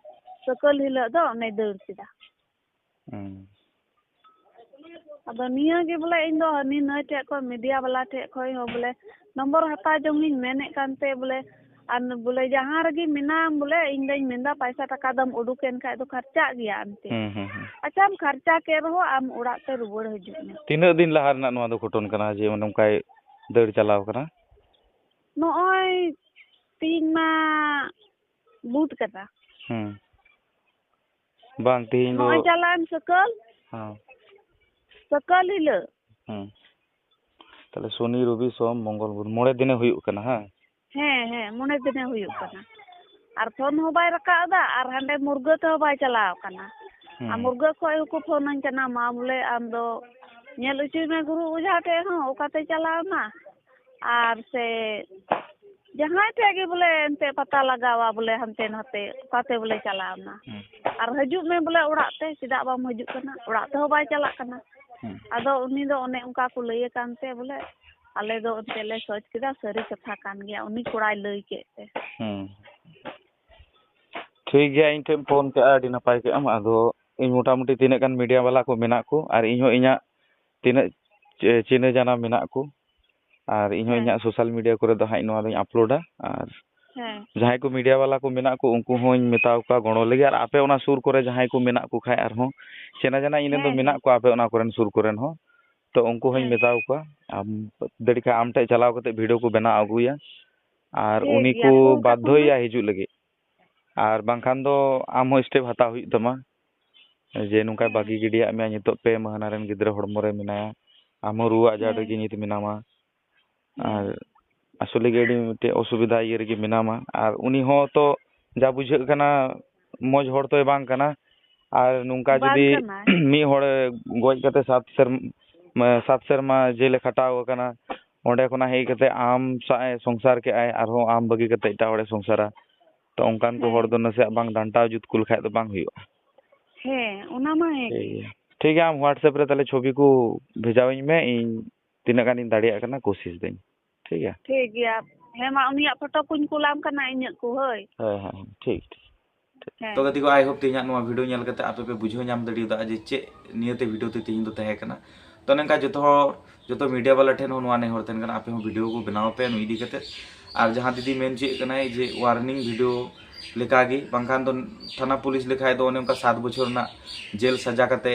ᱥᱟᱹᱠᱟᱹᱞ ᱦᱤᱞᱳᱜ ᱫᱚ ᱚᱱᱮ ᱫᱟᱹᱲ ᱠᱮᱫᱟ᱾ ᱦᱩᱸ᱾ ᱟᱫᱚ ᱱᱤᱭᱟᱹ ᱜᱮ ᱵᱚᱞᱮ ᱤᱧ ᱫᱚ ᱦᱟᱹᱱᱤ ᱱᱟᱹᱭ ᱴᱷᱮᱡ ᱠᱷᱚᱡ, ᱢᱤᱰᱤᱭᱟ ᱵᱟᱞᱟ ᱴᱷᱮᱡ ᱠᱷᱚᱡ ᱦᱚᱸ ᱵᱚᱞᱮ ᱱᱚᱢᱵᱚᱨ ᱦᱟᱛᱟᱣ ᱡᱚᱝ ᱤᱧ ᱢᱮᱱᱮᱫ ᱠᱟᱱᱛᱮ ᱵᱚᱞᱮ, ᱟᱨ ᱵᱚᱞᱮ ᱡᱟᱦᱟᱸ ᱨᱮᱜᱮ ᱢᱮᱱᱟᱢ ᱵᱚᱞᱮ, ᱤᱧ ᱫᱚᱧ ᱢᱮᱱᱫᱟ ᱯᱟᱭᱥᱟ ᱴᱟᱠᱟ ᱫᱚᱢ ᱩᱰᱩᱠᱮᱱ ᱠᱷᱟᱡ ᱫᱚ ᱠᱷᱟᱨᱪᱟᱜ ᱜᱮᱭᱟ ᱮᱱᱛᱮ᱾ ᱦᱩᱸ, ᱦᱩᱸ, ᱦᱩᱸ᱾ ᱟᱪᱪᱷᱟᱢ ᱠᱷᱟᱨᱪᱟ ᱠᱮᱫ ᱨᱮᱦᱚᱸ ᱟᱢ ᱚᱲᱟᱜ ᱛᱮ ᱨᱩᱣᱟᱹᱲ ᱦᱤᱡᱩᱜ ᱢᱮ᱾ ᱛᱤᱱᱟᱹᱜ ᱫᱤᱱ ᱞᱟᱦᱟ ᱨᱮᱱᱟᱜ ᱱᱚᱣᱟ ᱫᱚ ᱜᱷᱚᱴᱚᱱ ᱠᱟᱱᱟ ᱡᱮ ᱱᱚᱝᱠᱟᱭ ᱫᱟᱹᱲ ᱪᱟᱞᱟᱣ ᱠᱟᱱᱟ? ᱱᱚᱜᱼᱚᱭ ᱛᱤᱦᱤᱧ ᱢᱟ ᱵᱩᱫ ᱠᱟᱱᱟ᱾ ᱦᱩᱸ᱾ ᱵᱟᱝ, ᱛᱤᱦᱤᱧ ᱫᱚ ᱱᱚᱜᱼᱚᱭ ᱪᱟᱞᱟᱣᱮᱱ ᱥᱟᱹᱠᱟᱹᱞ᱾ ᱦᱮᱸ᱾ ᱥᱟᱹᱠᱟᱹᱞ ᱦᱤᱞᱟᱹᱜ᱾ ᱦᱩᱸ᱾ ᱛᱟᱦᱞᱮ ᱥᱚᱱᱤ, ᱨᱚᱵᱤ, ᱥᱳᱢ, ᱢᱚᱝᱜᱚᱞ, ᱵᱩᱫᱷ, ᱢᱚᱬᱮ ᱫᱤᱱᱮ ᱦᱩᱭᱩᱜ ᱠᱟᱱᱟ, ᱦᱮᱸ? ᱦᱮᱸ, ᱦᱮᱸ, ᱢᱚᱬᱮ ᱫᱤᱱᱮ ᱦᱩᱭᱩᱜ ᱠᱟᱱᱟ᱾ ᱟᱨ ᱯᱷᱳᱱ ᱦᱚᱸ ᱵᱟᱭ ᱨᱟᱠᱟᱵ ᱮᱫᱟ, ᱟᱨ ᱦᱟᱸᱰᱮ ᱢᱩᱨᱜᱟᱹ ᱛᱮᱦᱚᱸ ᱵᱟᱭ ᱪᱟᱞᱟᱣ ᱠᱟᱱᱟ᱾ ᱦᱩᱸ᱾ ᱟᱨ ᱢᱩᱨᱜᱟᱹ ᱠᱷᱚᱡ ᱦᱚᱸᱠᱚ ᱯᱷᱳᱱᱟᱹᱧ ᱠᱟᱱᱟ, "ᱢᱟ ᱵᱚᱞᱮ ᱟᱢ ᱫᱚ ᱧᱮᱞ ᱦᱚᱪᱚᱭ ᱢᱮ ᱜᱩᱨᱩ ᱚᱡᱷᱟ ᱴᱷᱮᱡ ᱦᱚᱸ, ᱚᱠᱟᱛᱮ ᱪᱟᱞᱟᱣ ᱮᱱᱟ?" ᱟᱨ ᱥᱮ ᱡᱟᱦᱟᱸᱭ ᱴᱷᱮᱡ ᱜᱮ ᱵᱚᱞᱮ ᱮᱱᱛᱮ ᱯᱟᱛᱟ ᱞᱟᱜᱟᱣᱟ ᱵᱚᱞᱮ ᱦᱟᱱᱛᱮ ᱱᱟᱛᱮ, ᱚᱠᱟᱛᱮ ᱵᱚᱞᱮ ᱪᱟᱞᱟᱣ ᱮᱱᱟ᱾ ᱦᱩᱸ᱾ ᱟᱨ ᱦᱤᱡᱩᱜ ᱢᱮ ᱵᱚᱞᱮ ᱚᱲᱟᱜ ᱛᱮ, ᱪᱮᱫᱟᱜ ᱵᱟᱢ ᱦᱤᱡᱩᱜ ᱠᱟᱱᱟ? ᱚᱲᱟᱜ ᱛᱮᱦᱚᱸ ᱵᱟᱭ ᱪᱟᱞᱟᱜ ᱠᱟᱱᱟ᱾ ᱦᱩᱸ᱾ ᱟᱫᱚ ᱩᱱᱤ ᱫᱚ ᱚᱱᱮ ᱚᱱᱠᱟ ᱠᱚ ᱞᱟᱹᱭ ᱟᱠᱟᱱ ᱛᱮ ᱵᱚᱞᱮ ᱟᱞᱮ ᱫᱚ ᱮᱱᱛᱮ ᱞᱮ ᱥᱚᱪ ᱠᱮᱫᱟ, ᱥᱟᱹᱨᱤ ᱠᱟᱛᱷᱟ ᱠᱟᱱ ᱜᱮᱭᱟ, ᱩᱱᱤ ᱠᱚᱲᱟᱭ ᱞᱟᱹᱭ ᱠᱮᱫ ᱛᱮ᱾ ᱦᱩᱸ᱾ ᱴᱷᱤᱠ ᱜᱮᱭᱟ, ᱤᱧ ᱴᱷᱮᱱ ᱯᱷᱳᱱ ᱠᱮᱜᱼᱟ, ᱟᱹᱰᱤ ᱱᱟᱯᱟᱭ ᱠᱮᱜᱼᱟᱢ᱾ ᱟᱫᱚ ᱤᱧ ᱢᱚᱴᱟᱢᱩᱴᱤ ᱛᱤᱱᱟᱹᱜ ᱜᱟᱱ ᱢᱤᱰᱤᱭᱟ ᱵᱟᱞᱟ ᱠᱚ ᱢᱮᱱᱟᱜ ᱠᱚ ᱟᱨ ᱤᱧ ᱦᱚᱸ ᱤᱧᱟᱹᱜ ᱛᱤᱱᱟᱹᱜ ᱪᱤ-, ᱪᱤᱱᱦᱟᱹ ᱡᱟᱱᱟ ᱢᱮᱱᱟᱜ ᱠᱚ, ᱟᱨ ᱤᱧ ᱦᱚᱸ ᱦᱮᱸ᱾ ᱤᱧᱟᱹᱜ ᱥᱳᱥᱟᱞ ᱢᱤᱰᱤᱭᱟ ᱠᱚᱨᱮ ᱫᱚ ᱦᱟᱸᱜ ᱱᱚᱣᱟ ᱫᱚᱧ ᱟᱯᱞᱳᱰᱟ᱾ ᱟᱨ ᱦᱮᱸ᱾ ᱡᱟᱦᱟᱸᱭ ᱠᱚ ᱢᱤᱰᱤᱭᱟ ᱵᱟᱞᱟ ᱠᱚ ᱢᱮᱱᱟᱜ ᱠᱚ, ᱩᱱᱠᱩ ᱦᱚᱸᱧ ᱢᱮᱛᱟ ᱠᱚᱣᱟ ᱜᱚᱲᱚ ᱞᱟᱹᱜᱤᱫ᱾ ᱟᱨ ᱟᱯᱮ ᱚᱱᱟ ᱥᱩᱨ ᱠᱚᱨᱮ ᱡᱟᱦᱟᱸᱭ ᱠᱚ ᱢᱮᱱᱟᱜ ᱠᱚ ᱠᱷᱟᱡ, ᱟᱨᱦᱚᱸ ᱪᱤᱱᱦᱟᱹ ᱡᱟᱱᱟ ᱤᱧ ᱨᱮᱱ ᱫᱚ ᱦᱮᱸ, ᱢᱮᱱᱟᱜ ᱦᱮᱸ᱾ ᱠᱚᱣᱟ ᱟᱯᱮ ᱚᱱᱟ ᱠᱚᱨᱮᱱ ᱥᱩᱨ ᱠᱚᱨᱮᱱ ᱦᱚᱸ, ᱛᱚ ᱩᱱᱠᱩ ᱦᱚᱸᱧ ᱦᱮᱸ᱾ ᱢᱮᱛᱟ ᱠᱚᱣᱟ᱾ ᱟᱢ ᱫᱟᱲᱮ ᱠᱷᱟᱡ ᱟᱢ ᱴᱷᱮᱡ ᱪᱟᱞᱟᱣ ᱠᱟᱛᱮ ᱵᱷᱤᱰᱤᱭᱳ ᱠᱚ ᱵᱮᱱᱟᱣ ᱟᱹᱜᱩᱭᱟ, ᱟᱨ ᱴᱷᱤᱠ ᱩᱱᱤ ᱜᱮᱭᱟ, ᱠᱚ ᱠᱚ ᱵᱟᱫᱽᱫᱷᱚᱭᱮᱭᱟ ᱦᱤᱡᱩᱜ ᱞᱟᱹᱜᱤᱫ᱾ ᱟᱨ ᱵᱟᱝᱠᱷᱟᱱ ᱫᱚ ᱟᱢ ᱦᱚᱸ ᱥᱴᱮᱯ ᱦᱟᱛᱟᱣ ᱦᱩᱭᱩᱜ ᱛᱟᱢᱟ, ᱡᱮ ᱱᱚᱝᱠᱟᱭ ᱦᱮᱸ᱾ ᱵᱟᱹᱜᱤ ᱜᱤᱰᱤᱭᱟᱜ ᱢᱮᱭᱟ, ᱱᱤᱛᱚᱜ ᱯᱮ ᱢᱟᱹᱦᱱᱟᱹ ᱨᱮᱱ ᱜᱤᱫᱽᱨᱟᱹ ᱦᱚᱲᱢᱚ ᱨᱮ ᱢᱮᱱᱟᱭᱟ, ᱟᱢ ᱦᱚᱸ ᱨᱩᱣᱟᱹ ᱟᱡᱟᱨ ᱦᱮᱸ᱾ ᱨᱮᱜᱮ ᱱᱤᱛ ᱢᱮᱱᱟᱢᱟ᱾ ᱦᱮᱸ᱾ ᱟᱨ ᱟᱥᱚᱞᱮ ᱜᱮ ᱟᱹᱰᱤ ᱢᱤᱫᱴᱮᱡ ᱚᱥᱩᱵᱤᱫᱷᱟ ᱤᱭᱟᱹ ᱨᱮᱜᱮ ᱢᱮᱱᱟᱢᱟ᱾ ᱟᱨ ᱩᱱᱤ ᱦᱚᱸ ᱛᱚ ᱡᱟ ᱵᱩᱡᱷᱟᱹᱜ ᱠᱟᱱᱟ ᱢᱚᱡᱽ ᱦᱚᱲ ᱛᱚᱭ ᱵᱟᱝ ᱠᱟᱱᱟ᱾ ᱟᱨ ᱱᱚᱝᱠᱟ ᱵᱟᱝ ᱡᱩᱫᱤ ᱠᱟᱱᱟᱭ᱾ ᱢᱤᱫ ᱦᱚᱲᱮ ᱜᱚᱡ ᱠᱟᱛᱮ ᱥᱟᱛ ᱥᱮᱨᱢᱟ, ᱥᱟᱛ ᱥᱮᱨᱢᱟ ᱡᱮᱞᱮ ᱠᱷᱟᱴᱟᱣ ᱟᱠᱟᱱᱟ, ᱚᱸᱰᱮ ᱠᱷᱚᱱᱟᱜ ᱦᱮᱡ ᱠᱟᱛᱮ ᱟᱢ ᱥᱟᱶ ᱮ ᱥᱚᱝᱥᱟᱨ ᱠᱮᱜᱼᱟᱭ, ᱟᱨᱦᱚᱸ ᱟᱢ ᱵᱟᱹᱜᱤ ᱠᱟᱛᱮ ᱮᱴᱟᱜ ᱦᱚᱲᱮ ᱥᱚᱝᱥᱟᱨᱟ᱾ ᱛᱚ ᱚᱱᱠᱟᱱ ᱠᱚ ᱦᱚᱲ ᱦᱮᱸ᱾ ᱫᱚ ᱱᱟᱥᱮᱭᱟᱜ ᱵᱟᱝ ᱰᱟᱱᱴᱟᱣ ᱡᱩᱛ ᱠᱚ ᱞᱮᱠᱷᱟᱡ ᱫᱚ ᱵᱟᱝ ᱦᱩᱭᱩᱜᱼᱟ᱾ ᱦᱮᱸ, ᱚᱱᱟ ᱢᱟ ᱦᱮᱸ ᱴᱷᱤᱠ ᱜᱮ᱾ ᱜᱮᱭᱟ, ᱴᱷᱤᱠ ᱜᱮᱭᱟ, ᱟᱢ WhatsApp ᱨᱮ ᱛᱟᱦᱞᱮ ᱪᱷᱚᱵᱤ ᱠᱚ ᱵᱷᱮᱡᱟᱣᱟᱹᱧ ᱢᱮ, ᱤᱧ ᱛᱤᱱᱟᱹᱜ ᱜᱟᱱᱤᱧ ᱫᱟᱲᱮᱭᱟᱜ ᱠᱟᱱᱟ ᱠᱳᱥᱤᱥ ᱫᱟᱹᱧ᱾ ᱴᱷᱤᱠ ᱜᱮᱭᱟ? ᱴᱷᱤᱠ ᱜᱮᱭᱟ᱾ ᱦᱮᱸ ᱢᱟ, ᱩᱱᱤᱭᱟᱜ ᱯᱷᱳᱴᱳ ᱠᱚᱧ ᱠᱩᱞᱟᱢ ᱠᱟᱱᱟ ᱤᱧᱟᱹᱜ ᱠᱚ, ᱦᱳᱭ᱾ ᱦᱮᱸ, ᱦᱮᱸ, ᱦᱮᱸ, ᱴᱷᱤᱠ, ᱴᱷᱤᱠ᱾ ᱦᱮᱸ᱾ ᱛᱚ ᱜᱟᱛᱮ ᱠᱚ, I hope ᱛᱮᱦᱮᱧᱟᱜ ᱱᱚᱣᱟ ᱵᱷᱤᱰᱤᱭᱳ ᱧᱮᱞ ᱠᱟᱛᱮ ᱟᱯᱮ ᱯᱮ ᱵᱩᱡᱷᱟᱹᱣ ᱧᱟᱢ ᱫᱟᱲᱮᱭᱟᱫᱟ ᱡᱮ ᱪᱮᱫ ᱱᱤᱭᱟᱹᱛᱮ ᱵᱷᱤᱰᱤᱭᱳ ᱛᱮ ᱛᱮᱦᱮᱧ ᱫᱚ ᱛᱟᱦᱮᱸ ᱠᱟᱱᱟ᱾ ᱛᱚ ᱱᱚᱝᱠᱟ ᱡᱚᱛᱚ ᱦᱚᱲ, ᱡᱚᱛᱚ ᱢᱤᱰᱤᱭᱟ ᱵᱟᱞᱟ ᱴᱷᱮᱱ ᱦᱚᱸ ᱱᱚᱣᱟ ᱱᱮᱦᱚᱨ ᱛᱟᱦᱮᱱ ᱠᱟᱱᱟ, ᱟᱯᱮ ᱦᱚᱸ ᱵᱷᱤᱰᱤᱭᱳ ᱠᱚ ᱵᱮᱱᱟᱣ ᱯᱮ ᱱᱩᱭ ᱤᱫᱤ ᱠᱟᱛᱮ᱾ ᱟᱨ ᱡᱟᱦᱟᱸ ᱫᱤᱫᱤ ᱢᱮᱱ ᱦᱚᱪᱚᱭᱮᱫ ᱠᱟᱱᱟᱭ ᱡᱮ ᱣᱟᱨᱱᱤᱝ ᱵᱷᱤᱰᱤᱭᱳ ᱞᱮᱠᱟᱜᱮ, ᱵᱟᱝᱠᱷᱟᱱ ᱫᱚ ᱛᱷᱟᱱᱟ ᱯᱩᱞᱤᱥ ᱞᱮᱠᱷᱟᱡ ᱫᱚ ᱚᱱᱮ ᱚᱱᱠᱟ ᱥᱟᱛ ᱵᱚᱪᱷᱚᱨ ᱨᱮᱱᱟᱜ ᱡᱮᱞ ᱥᱟᱡᱟ ᱠᱟᱛᱮ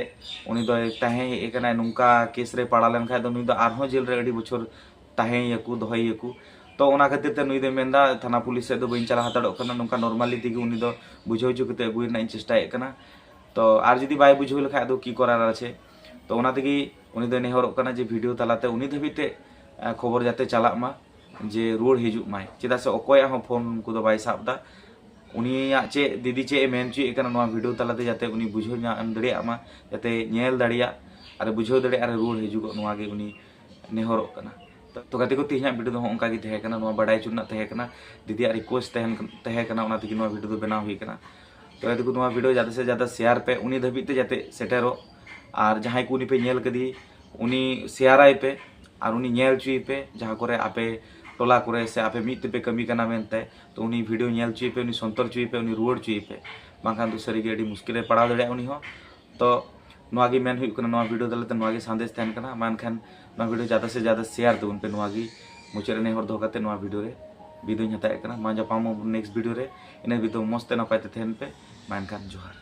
ᱩᱱᱤ ᱫᱚᱭ ᱛᱟᱦᱮᱸ ᱦᱮᱡ ᱟᱠᱟᱱᱟᱭ᱾ ᱱᱚᱝᱠᱟ ᱠᱮᱥ ᱨᱮ ᱯᱟᱲᱟᱣ ᱞᱮᱱᱠᱷᱟᱡ ᱫᱚ ᱱᱩᱭ ᱫᱚ ᱟᱨᱦᱚᱸ ᱡᱮᱞ ᱨᱮ ᱟᱹᱰᱤ ᱵᱚᱪᱷᱚᱨ ᱛᱟᱦᱮᱸᱭᱟᱠᱚ, ᱫᱚᱦᱚᱭᱮᱭᱟᱠᱚ᱾ ᱛᱚ ᱚᱱᱟ ᱠᱷᱟᱹᱛᱤᱨ ᱛᱮ ᱱᱩᱭ ᱫᱚᱭ ᱢᱮᱱᱫᱟ ᱛᱷᱟᱱᱟ ᱯᱩᱞᱤᱥ ᱥᱮᱫ ᱫᱚ ᱵᱟᱹᱧ ᱪᱟᱞᱟᱣ ᱦᱟᱛᱟᱲᱚᱜ ᱠᱟᱱᱟ, ᱱᱚᱝᱠᱟ normally ᱛᱮᱜᱮ ᱩᱱᱤ ᱫᱚ ᱵᱩᱡᱷᱟᱹᱣ ᱦᱚᱪᱚ ᱠᱟᱛᱮ ᱟᱹᱜᱩᱭ ᱨᱮᱱᱟᱜ ᱤᱧ ᱪᱮᱥᱴᱟᱭᱮᱫ ᱠᱟᱱᱟ᱾ ᱛᱚ ᱟᱨ ᱡᱩᱫᱤ ᱵᱟᱭ ᱵᱩᱡᱷᱟᱹᱣ ᱞᱮᱠᱷᱟᱡ ᱫᱚ ᱠᱤ ᱠᱚᱨᱟᱨ ᱟᱪᱷᱮ? ᱛᱚ ᱚᱱᱟ ᱛᱮᱜᱮ ᱩᱱᱤ ᱫᱚᱭ ᱱᱮᱦᱚᱨᱚᱜ ᱠᱟᱱᱟ ᱡᱮ ᱵᱷᱤᱰᱤᱭᱳ ᱛᱟᱞᱟᱛᱮ ᱩᱱᱤ ᱫᱷᱟᱹᱵᱤᱡ ᱛᱮ, ᱟᱸ, ᱠᱷᱚᱵᱚᱨ ᱡᱟᱛᱮ ᱪᱟᱞᱟᱜ ᱢᱟ ᱡᱮ ᱨᱩᱣᱟᱹᱲ ᱦᱤᱡᱩᱜ ᱢᱟᱭ, ᱪᱮᱫᱟᱜ ᱥᱮ ᱚᱠᱚᱭᱟᱜ ᱦᱚᱸ ᱯᱷᱳᱱ ᱠᱚᱫᱚ ᱵᱟᱭ ᱥᱟᱵ ᱮᱫᱟ᱾ ᱩᱱᱤᱭᱟᱜ ᱪᱮᱫ ᱫᱤᱫᱤ ᱪᱮᱫ ᱮ ᱢᱮᱱ ᱦᱚᱪᱚᱭᱮᱫ ᱠᱟᱱᱟ ᱱᱚᱣᱟ ᱵᱷᱤᱰᱤᱭᱳ ᱛᱟᱞᱟᱛᱮ ᱡᱟᱛᱮ ᱩᱱᱤ ᱵᱩᱡᱷᱟᱹᱣ ᱧᱟᱢ ᱫᱟᱲᱮᱭᱟᱜ ᱢᱟ, ᱡᱟᱛᱮ ᱧᱮᱞ ᱫᱟᱲᱮᱭᱟᱜ ᱟᱨ ᱵᱩᱡᱷᱟᱹᱣ ᱫᱟᱲᱮᱭᱟᱜ ᱟᱨ ᱨᱩᱣᱟᱹᱲ ᱦᱤᱡᱩᱜᱚᱜ, ᱱᱚᱣᱟ ᱜᱮ ᱩᱱᱤ ᱱᱮᱦᱚᱨᱚᱜ ᱠᱟᱱᱟ᱾ ᱛᱚ, ᱛᱚ ᱜᱟᱛᱮ ᱠᱚ, ᱛᱮᱦᱮᱧᱟᱜ ᱵᱷᱤᱰᱤᱭᱳ ᱫᱚ ᱦᱚᱸᱜᱼᱚ ᱱᱚᱝᱠᱟ ᱜᱮ ᱛᱟᱦᱮᱸ ᱠᱟᱱᱟ, ᱱᱚᱣᱟ ᱵᱟᱰᱟᱭ ᱦᱚᱪᱚ ᱨᱮᱱᱟᱜ ᱛᱟᱦᱮᱸ ᱠᱟᱱᱟ, ᱫᱤᱫᱤᱭᱟᱜ request ᱛᱟᱦᱮᱸ, ᱛᱟᱦᱮᱸ ᱠᱟᱱᱟ, ᱚᱱᱟ ᱛᱮᱜᱮ ᱱᱚᱣᱟ ᱵᱷᱤᱰᱤᱭᱳ ᱫᱚ ᱵᱮᱱᱟᱣ ᱦᱩᱭ ᱠᱟᱱᱟ᱾ ᱛᱚ ᱜᱟᱛᱮ ᱠᱚ, ᱱᱚᱣᱟ ᱵᱷᱤᱰᱤᱭᱳ ᱡᱟᱫᱟ ᱥᱮ ᱡᱟᱫᱟ share ᱯᱮ, ᱩᱱᱤ ᱫᱷᱟᱹᱵᱤᱡ ᱛᱮ ᱡᱟᱛᱮ ᱥᱮᱴᱮᱨᱚᱜ᱾ ᱟᱨ ᱡᱟᱦᱟᱸᱭ ᱠᱚ ᱩᱱᱤ ᱯᱮ ᱧᱮᱞ ᱠᱟᱫᱮ, ᱩᱱᱤ share ᱟᱭ ᱯᱮ ᱟᱨ ᱩᱱᱤ ᱧᱮᱞ ᱦᱚᱪᱚᱭᱮ ᱯᱮ, ᱡᱟᱦᱟᱸ ᱠᱚᱨᱮ ᱟᱯᱮ ᱴᱚᱞᱟ ᱠᱚᱨᱮ ᱥᱮ ᱟᱯᱮ ᱢᱤᱫ ᱛᱮᱯᱮ ᱠᱟᱹᱢᱤ ᱠᱟᱱᱟ ᱢᱮᱱᱛᱮ, ᱛᱚ ᱩᱱᱤ ᱵᱷᱤᱰᱤᱭᱳ ᱧᱮᱞ ᱦᱚᱪᱚᱭᱮ ᱯᱮ, ᱩᱱᱤ ᱥᱚᱱᱛᱚᱨ ᱦᱚᱪᱚᱭᱮ ᱯᱮ, ᱩᱱᱤ ᱨᱩᱣᱟᱹᱲ ᱦᱚᱪᱚᱭᱮ ᱯᱮ, ᱵᱟᱝᱠᱷᱟᱱ ᱫᱚ ᱥᱟᱹᱨᱤᱜᱮ ᱟᱹᱰᱤ ᱢᱩᱥᱠᱤᱞ ᱨᱮ ᱯᱟᱲᱟᱣ ᱫᱟᱲᱮᱭᱟᱜᱼᱟ ᱩᱱᱤ ᱦᱚᱸ᱾ ᱛᱚ ᱱᱚᱣᱟ ᱜᱮ ᱢᱮᱱ ᱦᱩᱭᱩᱜ ᱠᱟᱱᱟ, ᱱᱚᱣᱟ ᱵᱷᱤᱰᱤᱭᱳ ᱛᱟᱞᱟᱛᱮ ᱱᱚᱣᱟ ᱜᱮ ᱥᱟᱸᱫᱮᱥ ᱛᱟᱦᱮᱱ ᱠᱟᱱᱟ᱾ ᱢᱟ ᱮᱱᱠᱷᱟᱱ ᱱᱚᱣᱟ ᱵᱷᱤᱰᱤᱭᱳ ᱡᱟᱫᱟ ᱥᱮ ᱡᱟᱫᱟ share ᱛᱟᱵᱚᱱ ᱯᱮ, ᱱᱚᱣᱟ ᱜᱮ ᱢᱩᱪᱟᱹᱫ ᱨᱮ ᱱᱮᱦᱚᱨ ᱫᱚᱦᱚ ᱠᱟᱛᱮ ᱱᱚᱣᱟ ᱵᱷᱤᱰᱤᱭᱳ ᱨᱮ ᱵᱤᱫᱟᱹᱧ ᱦᱟᱛᱟᱣᱮᱫ ᱠᱟᱱᱟ᱾ ᱢᱟ ᱧᱟᱯᱟᱢ ᱟᱵᱚᱱ next ᱵᱷᱤᱰᱤᱭᱳ ᱨᱮ, ᱤᱱᱟᱹ ᱦᱟᱹᱵᱤᱡ ᱫᱚ ᱢᱚᱡᱽ ᱛᱮ ᱱᱟᱯᱟᱭ ᱛᱮ ᱛᱟᱦᱮᱱ ᱯᱮ᱾ ᱢᱟ ᱮᱱᱠᱷᱟᱱ ᱡᱚᱦᱟᱨ᱾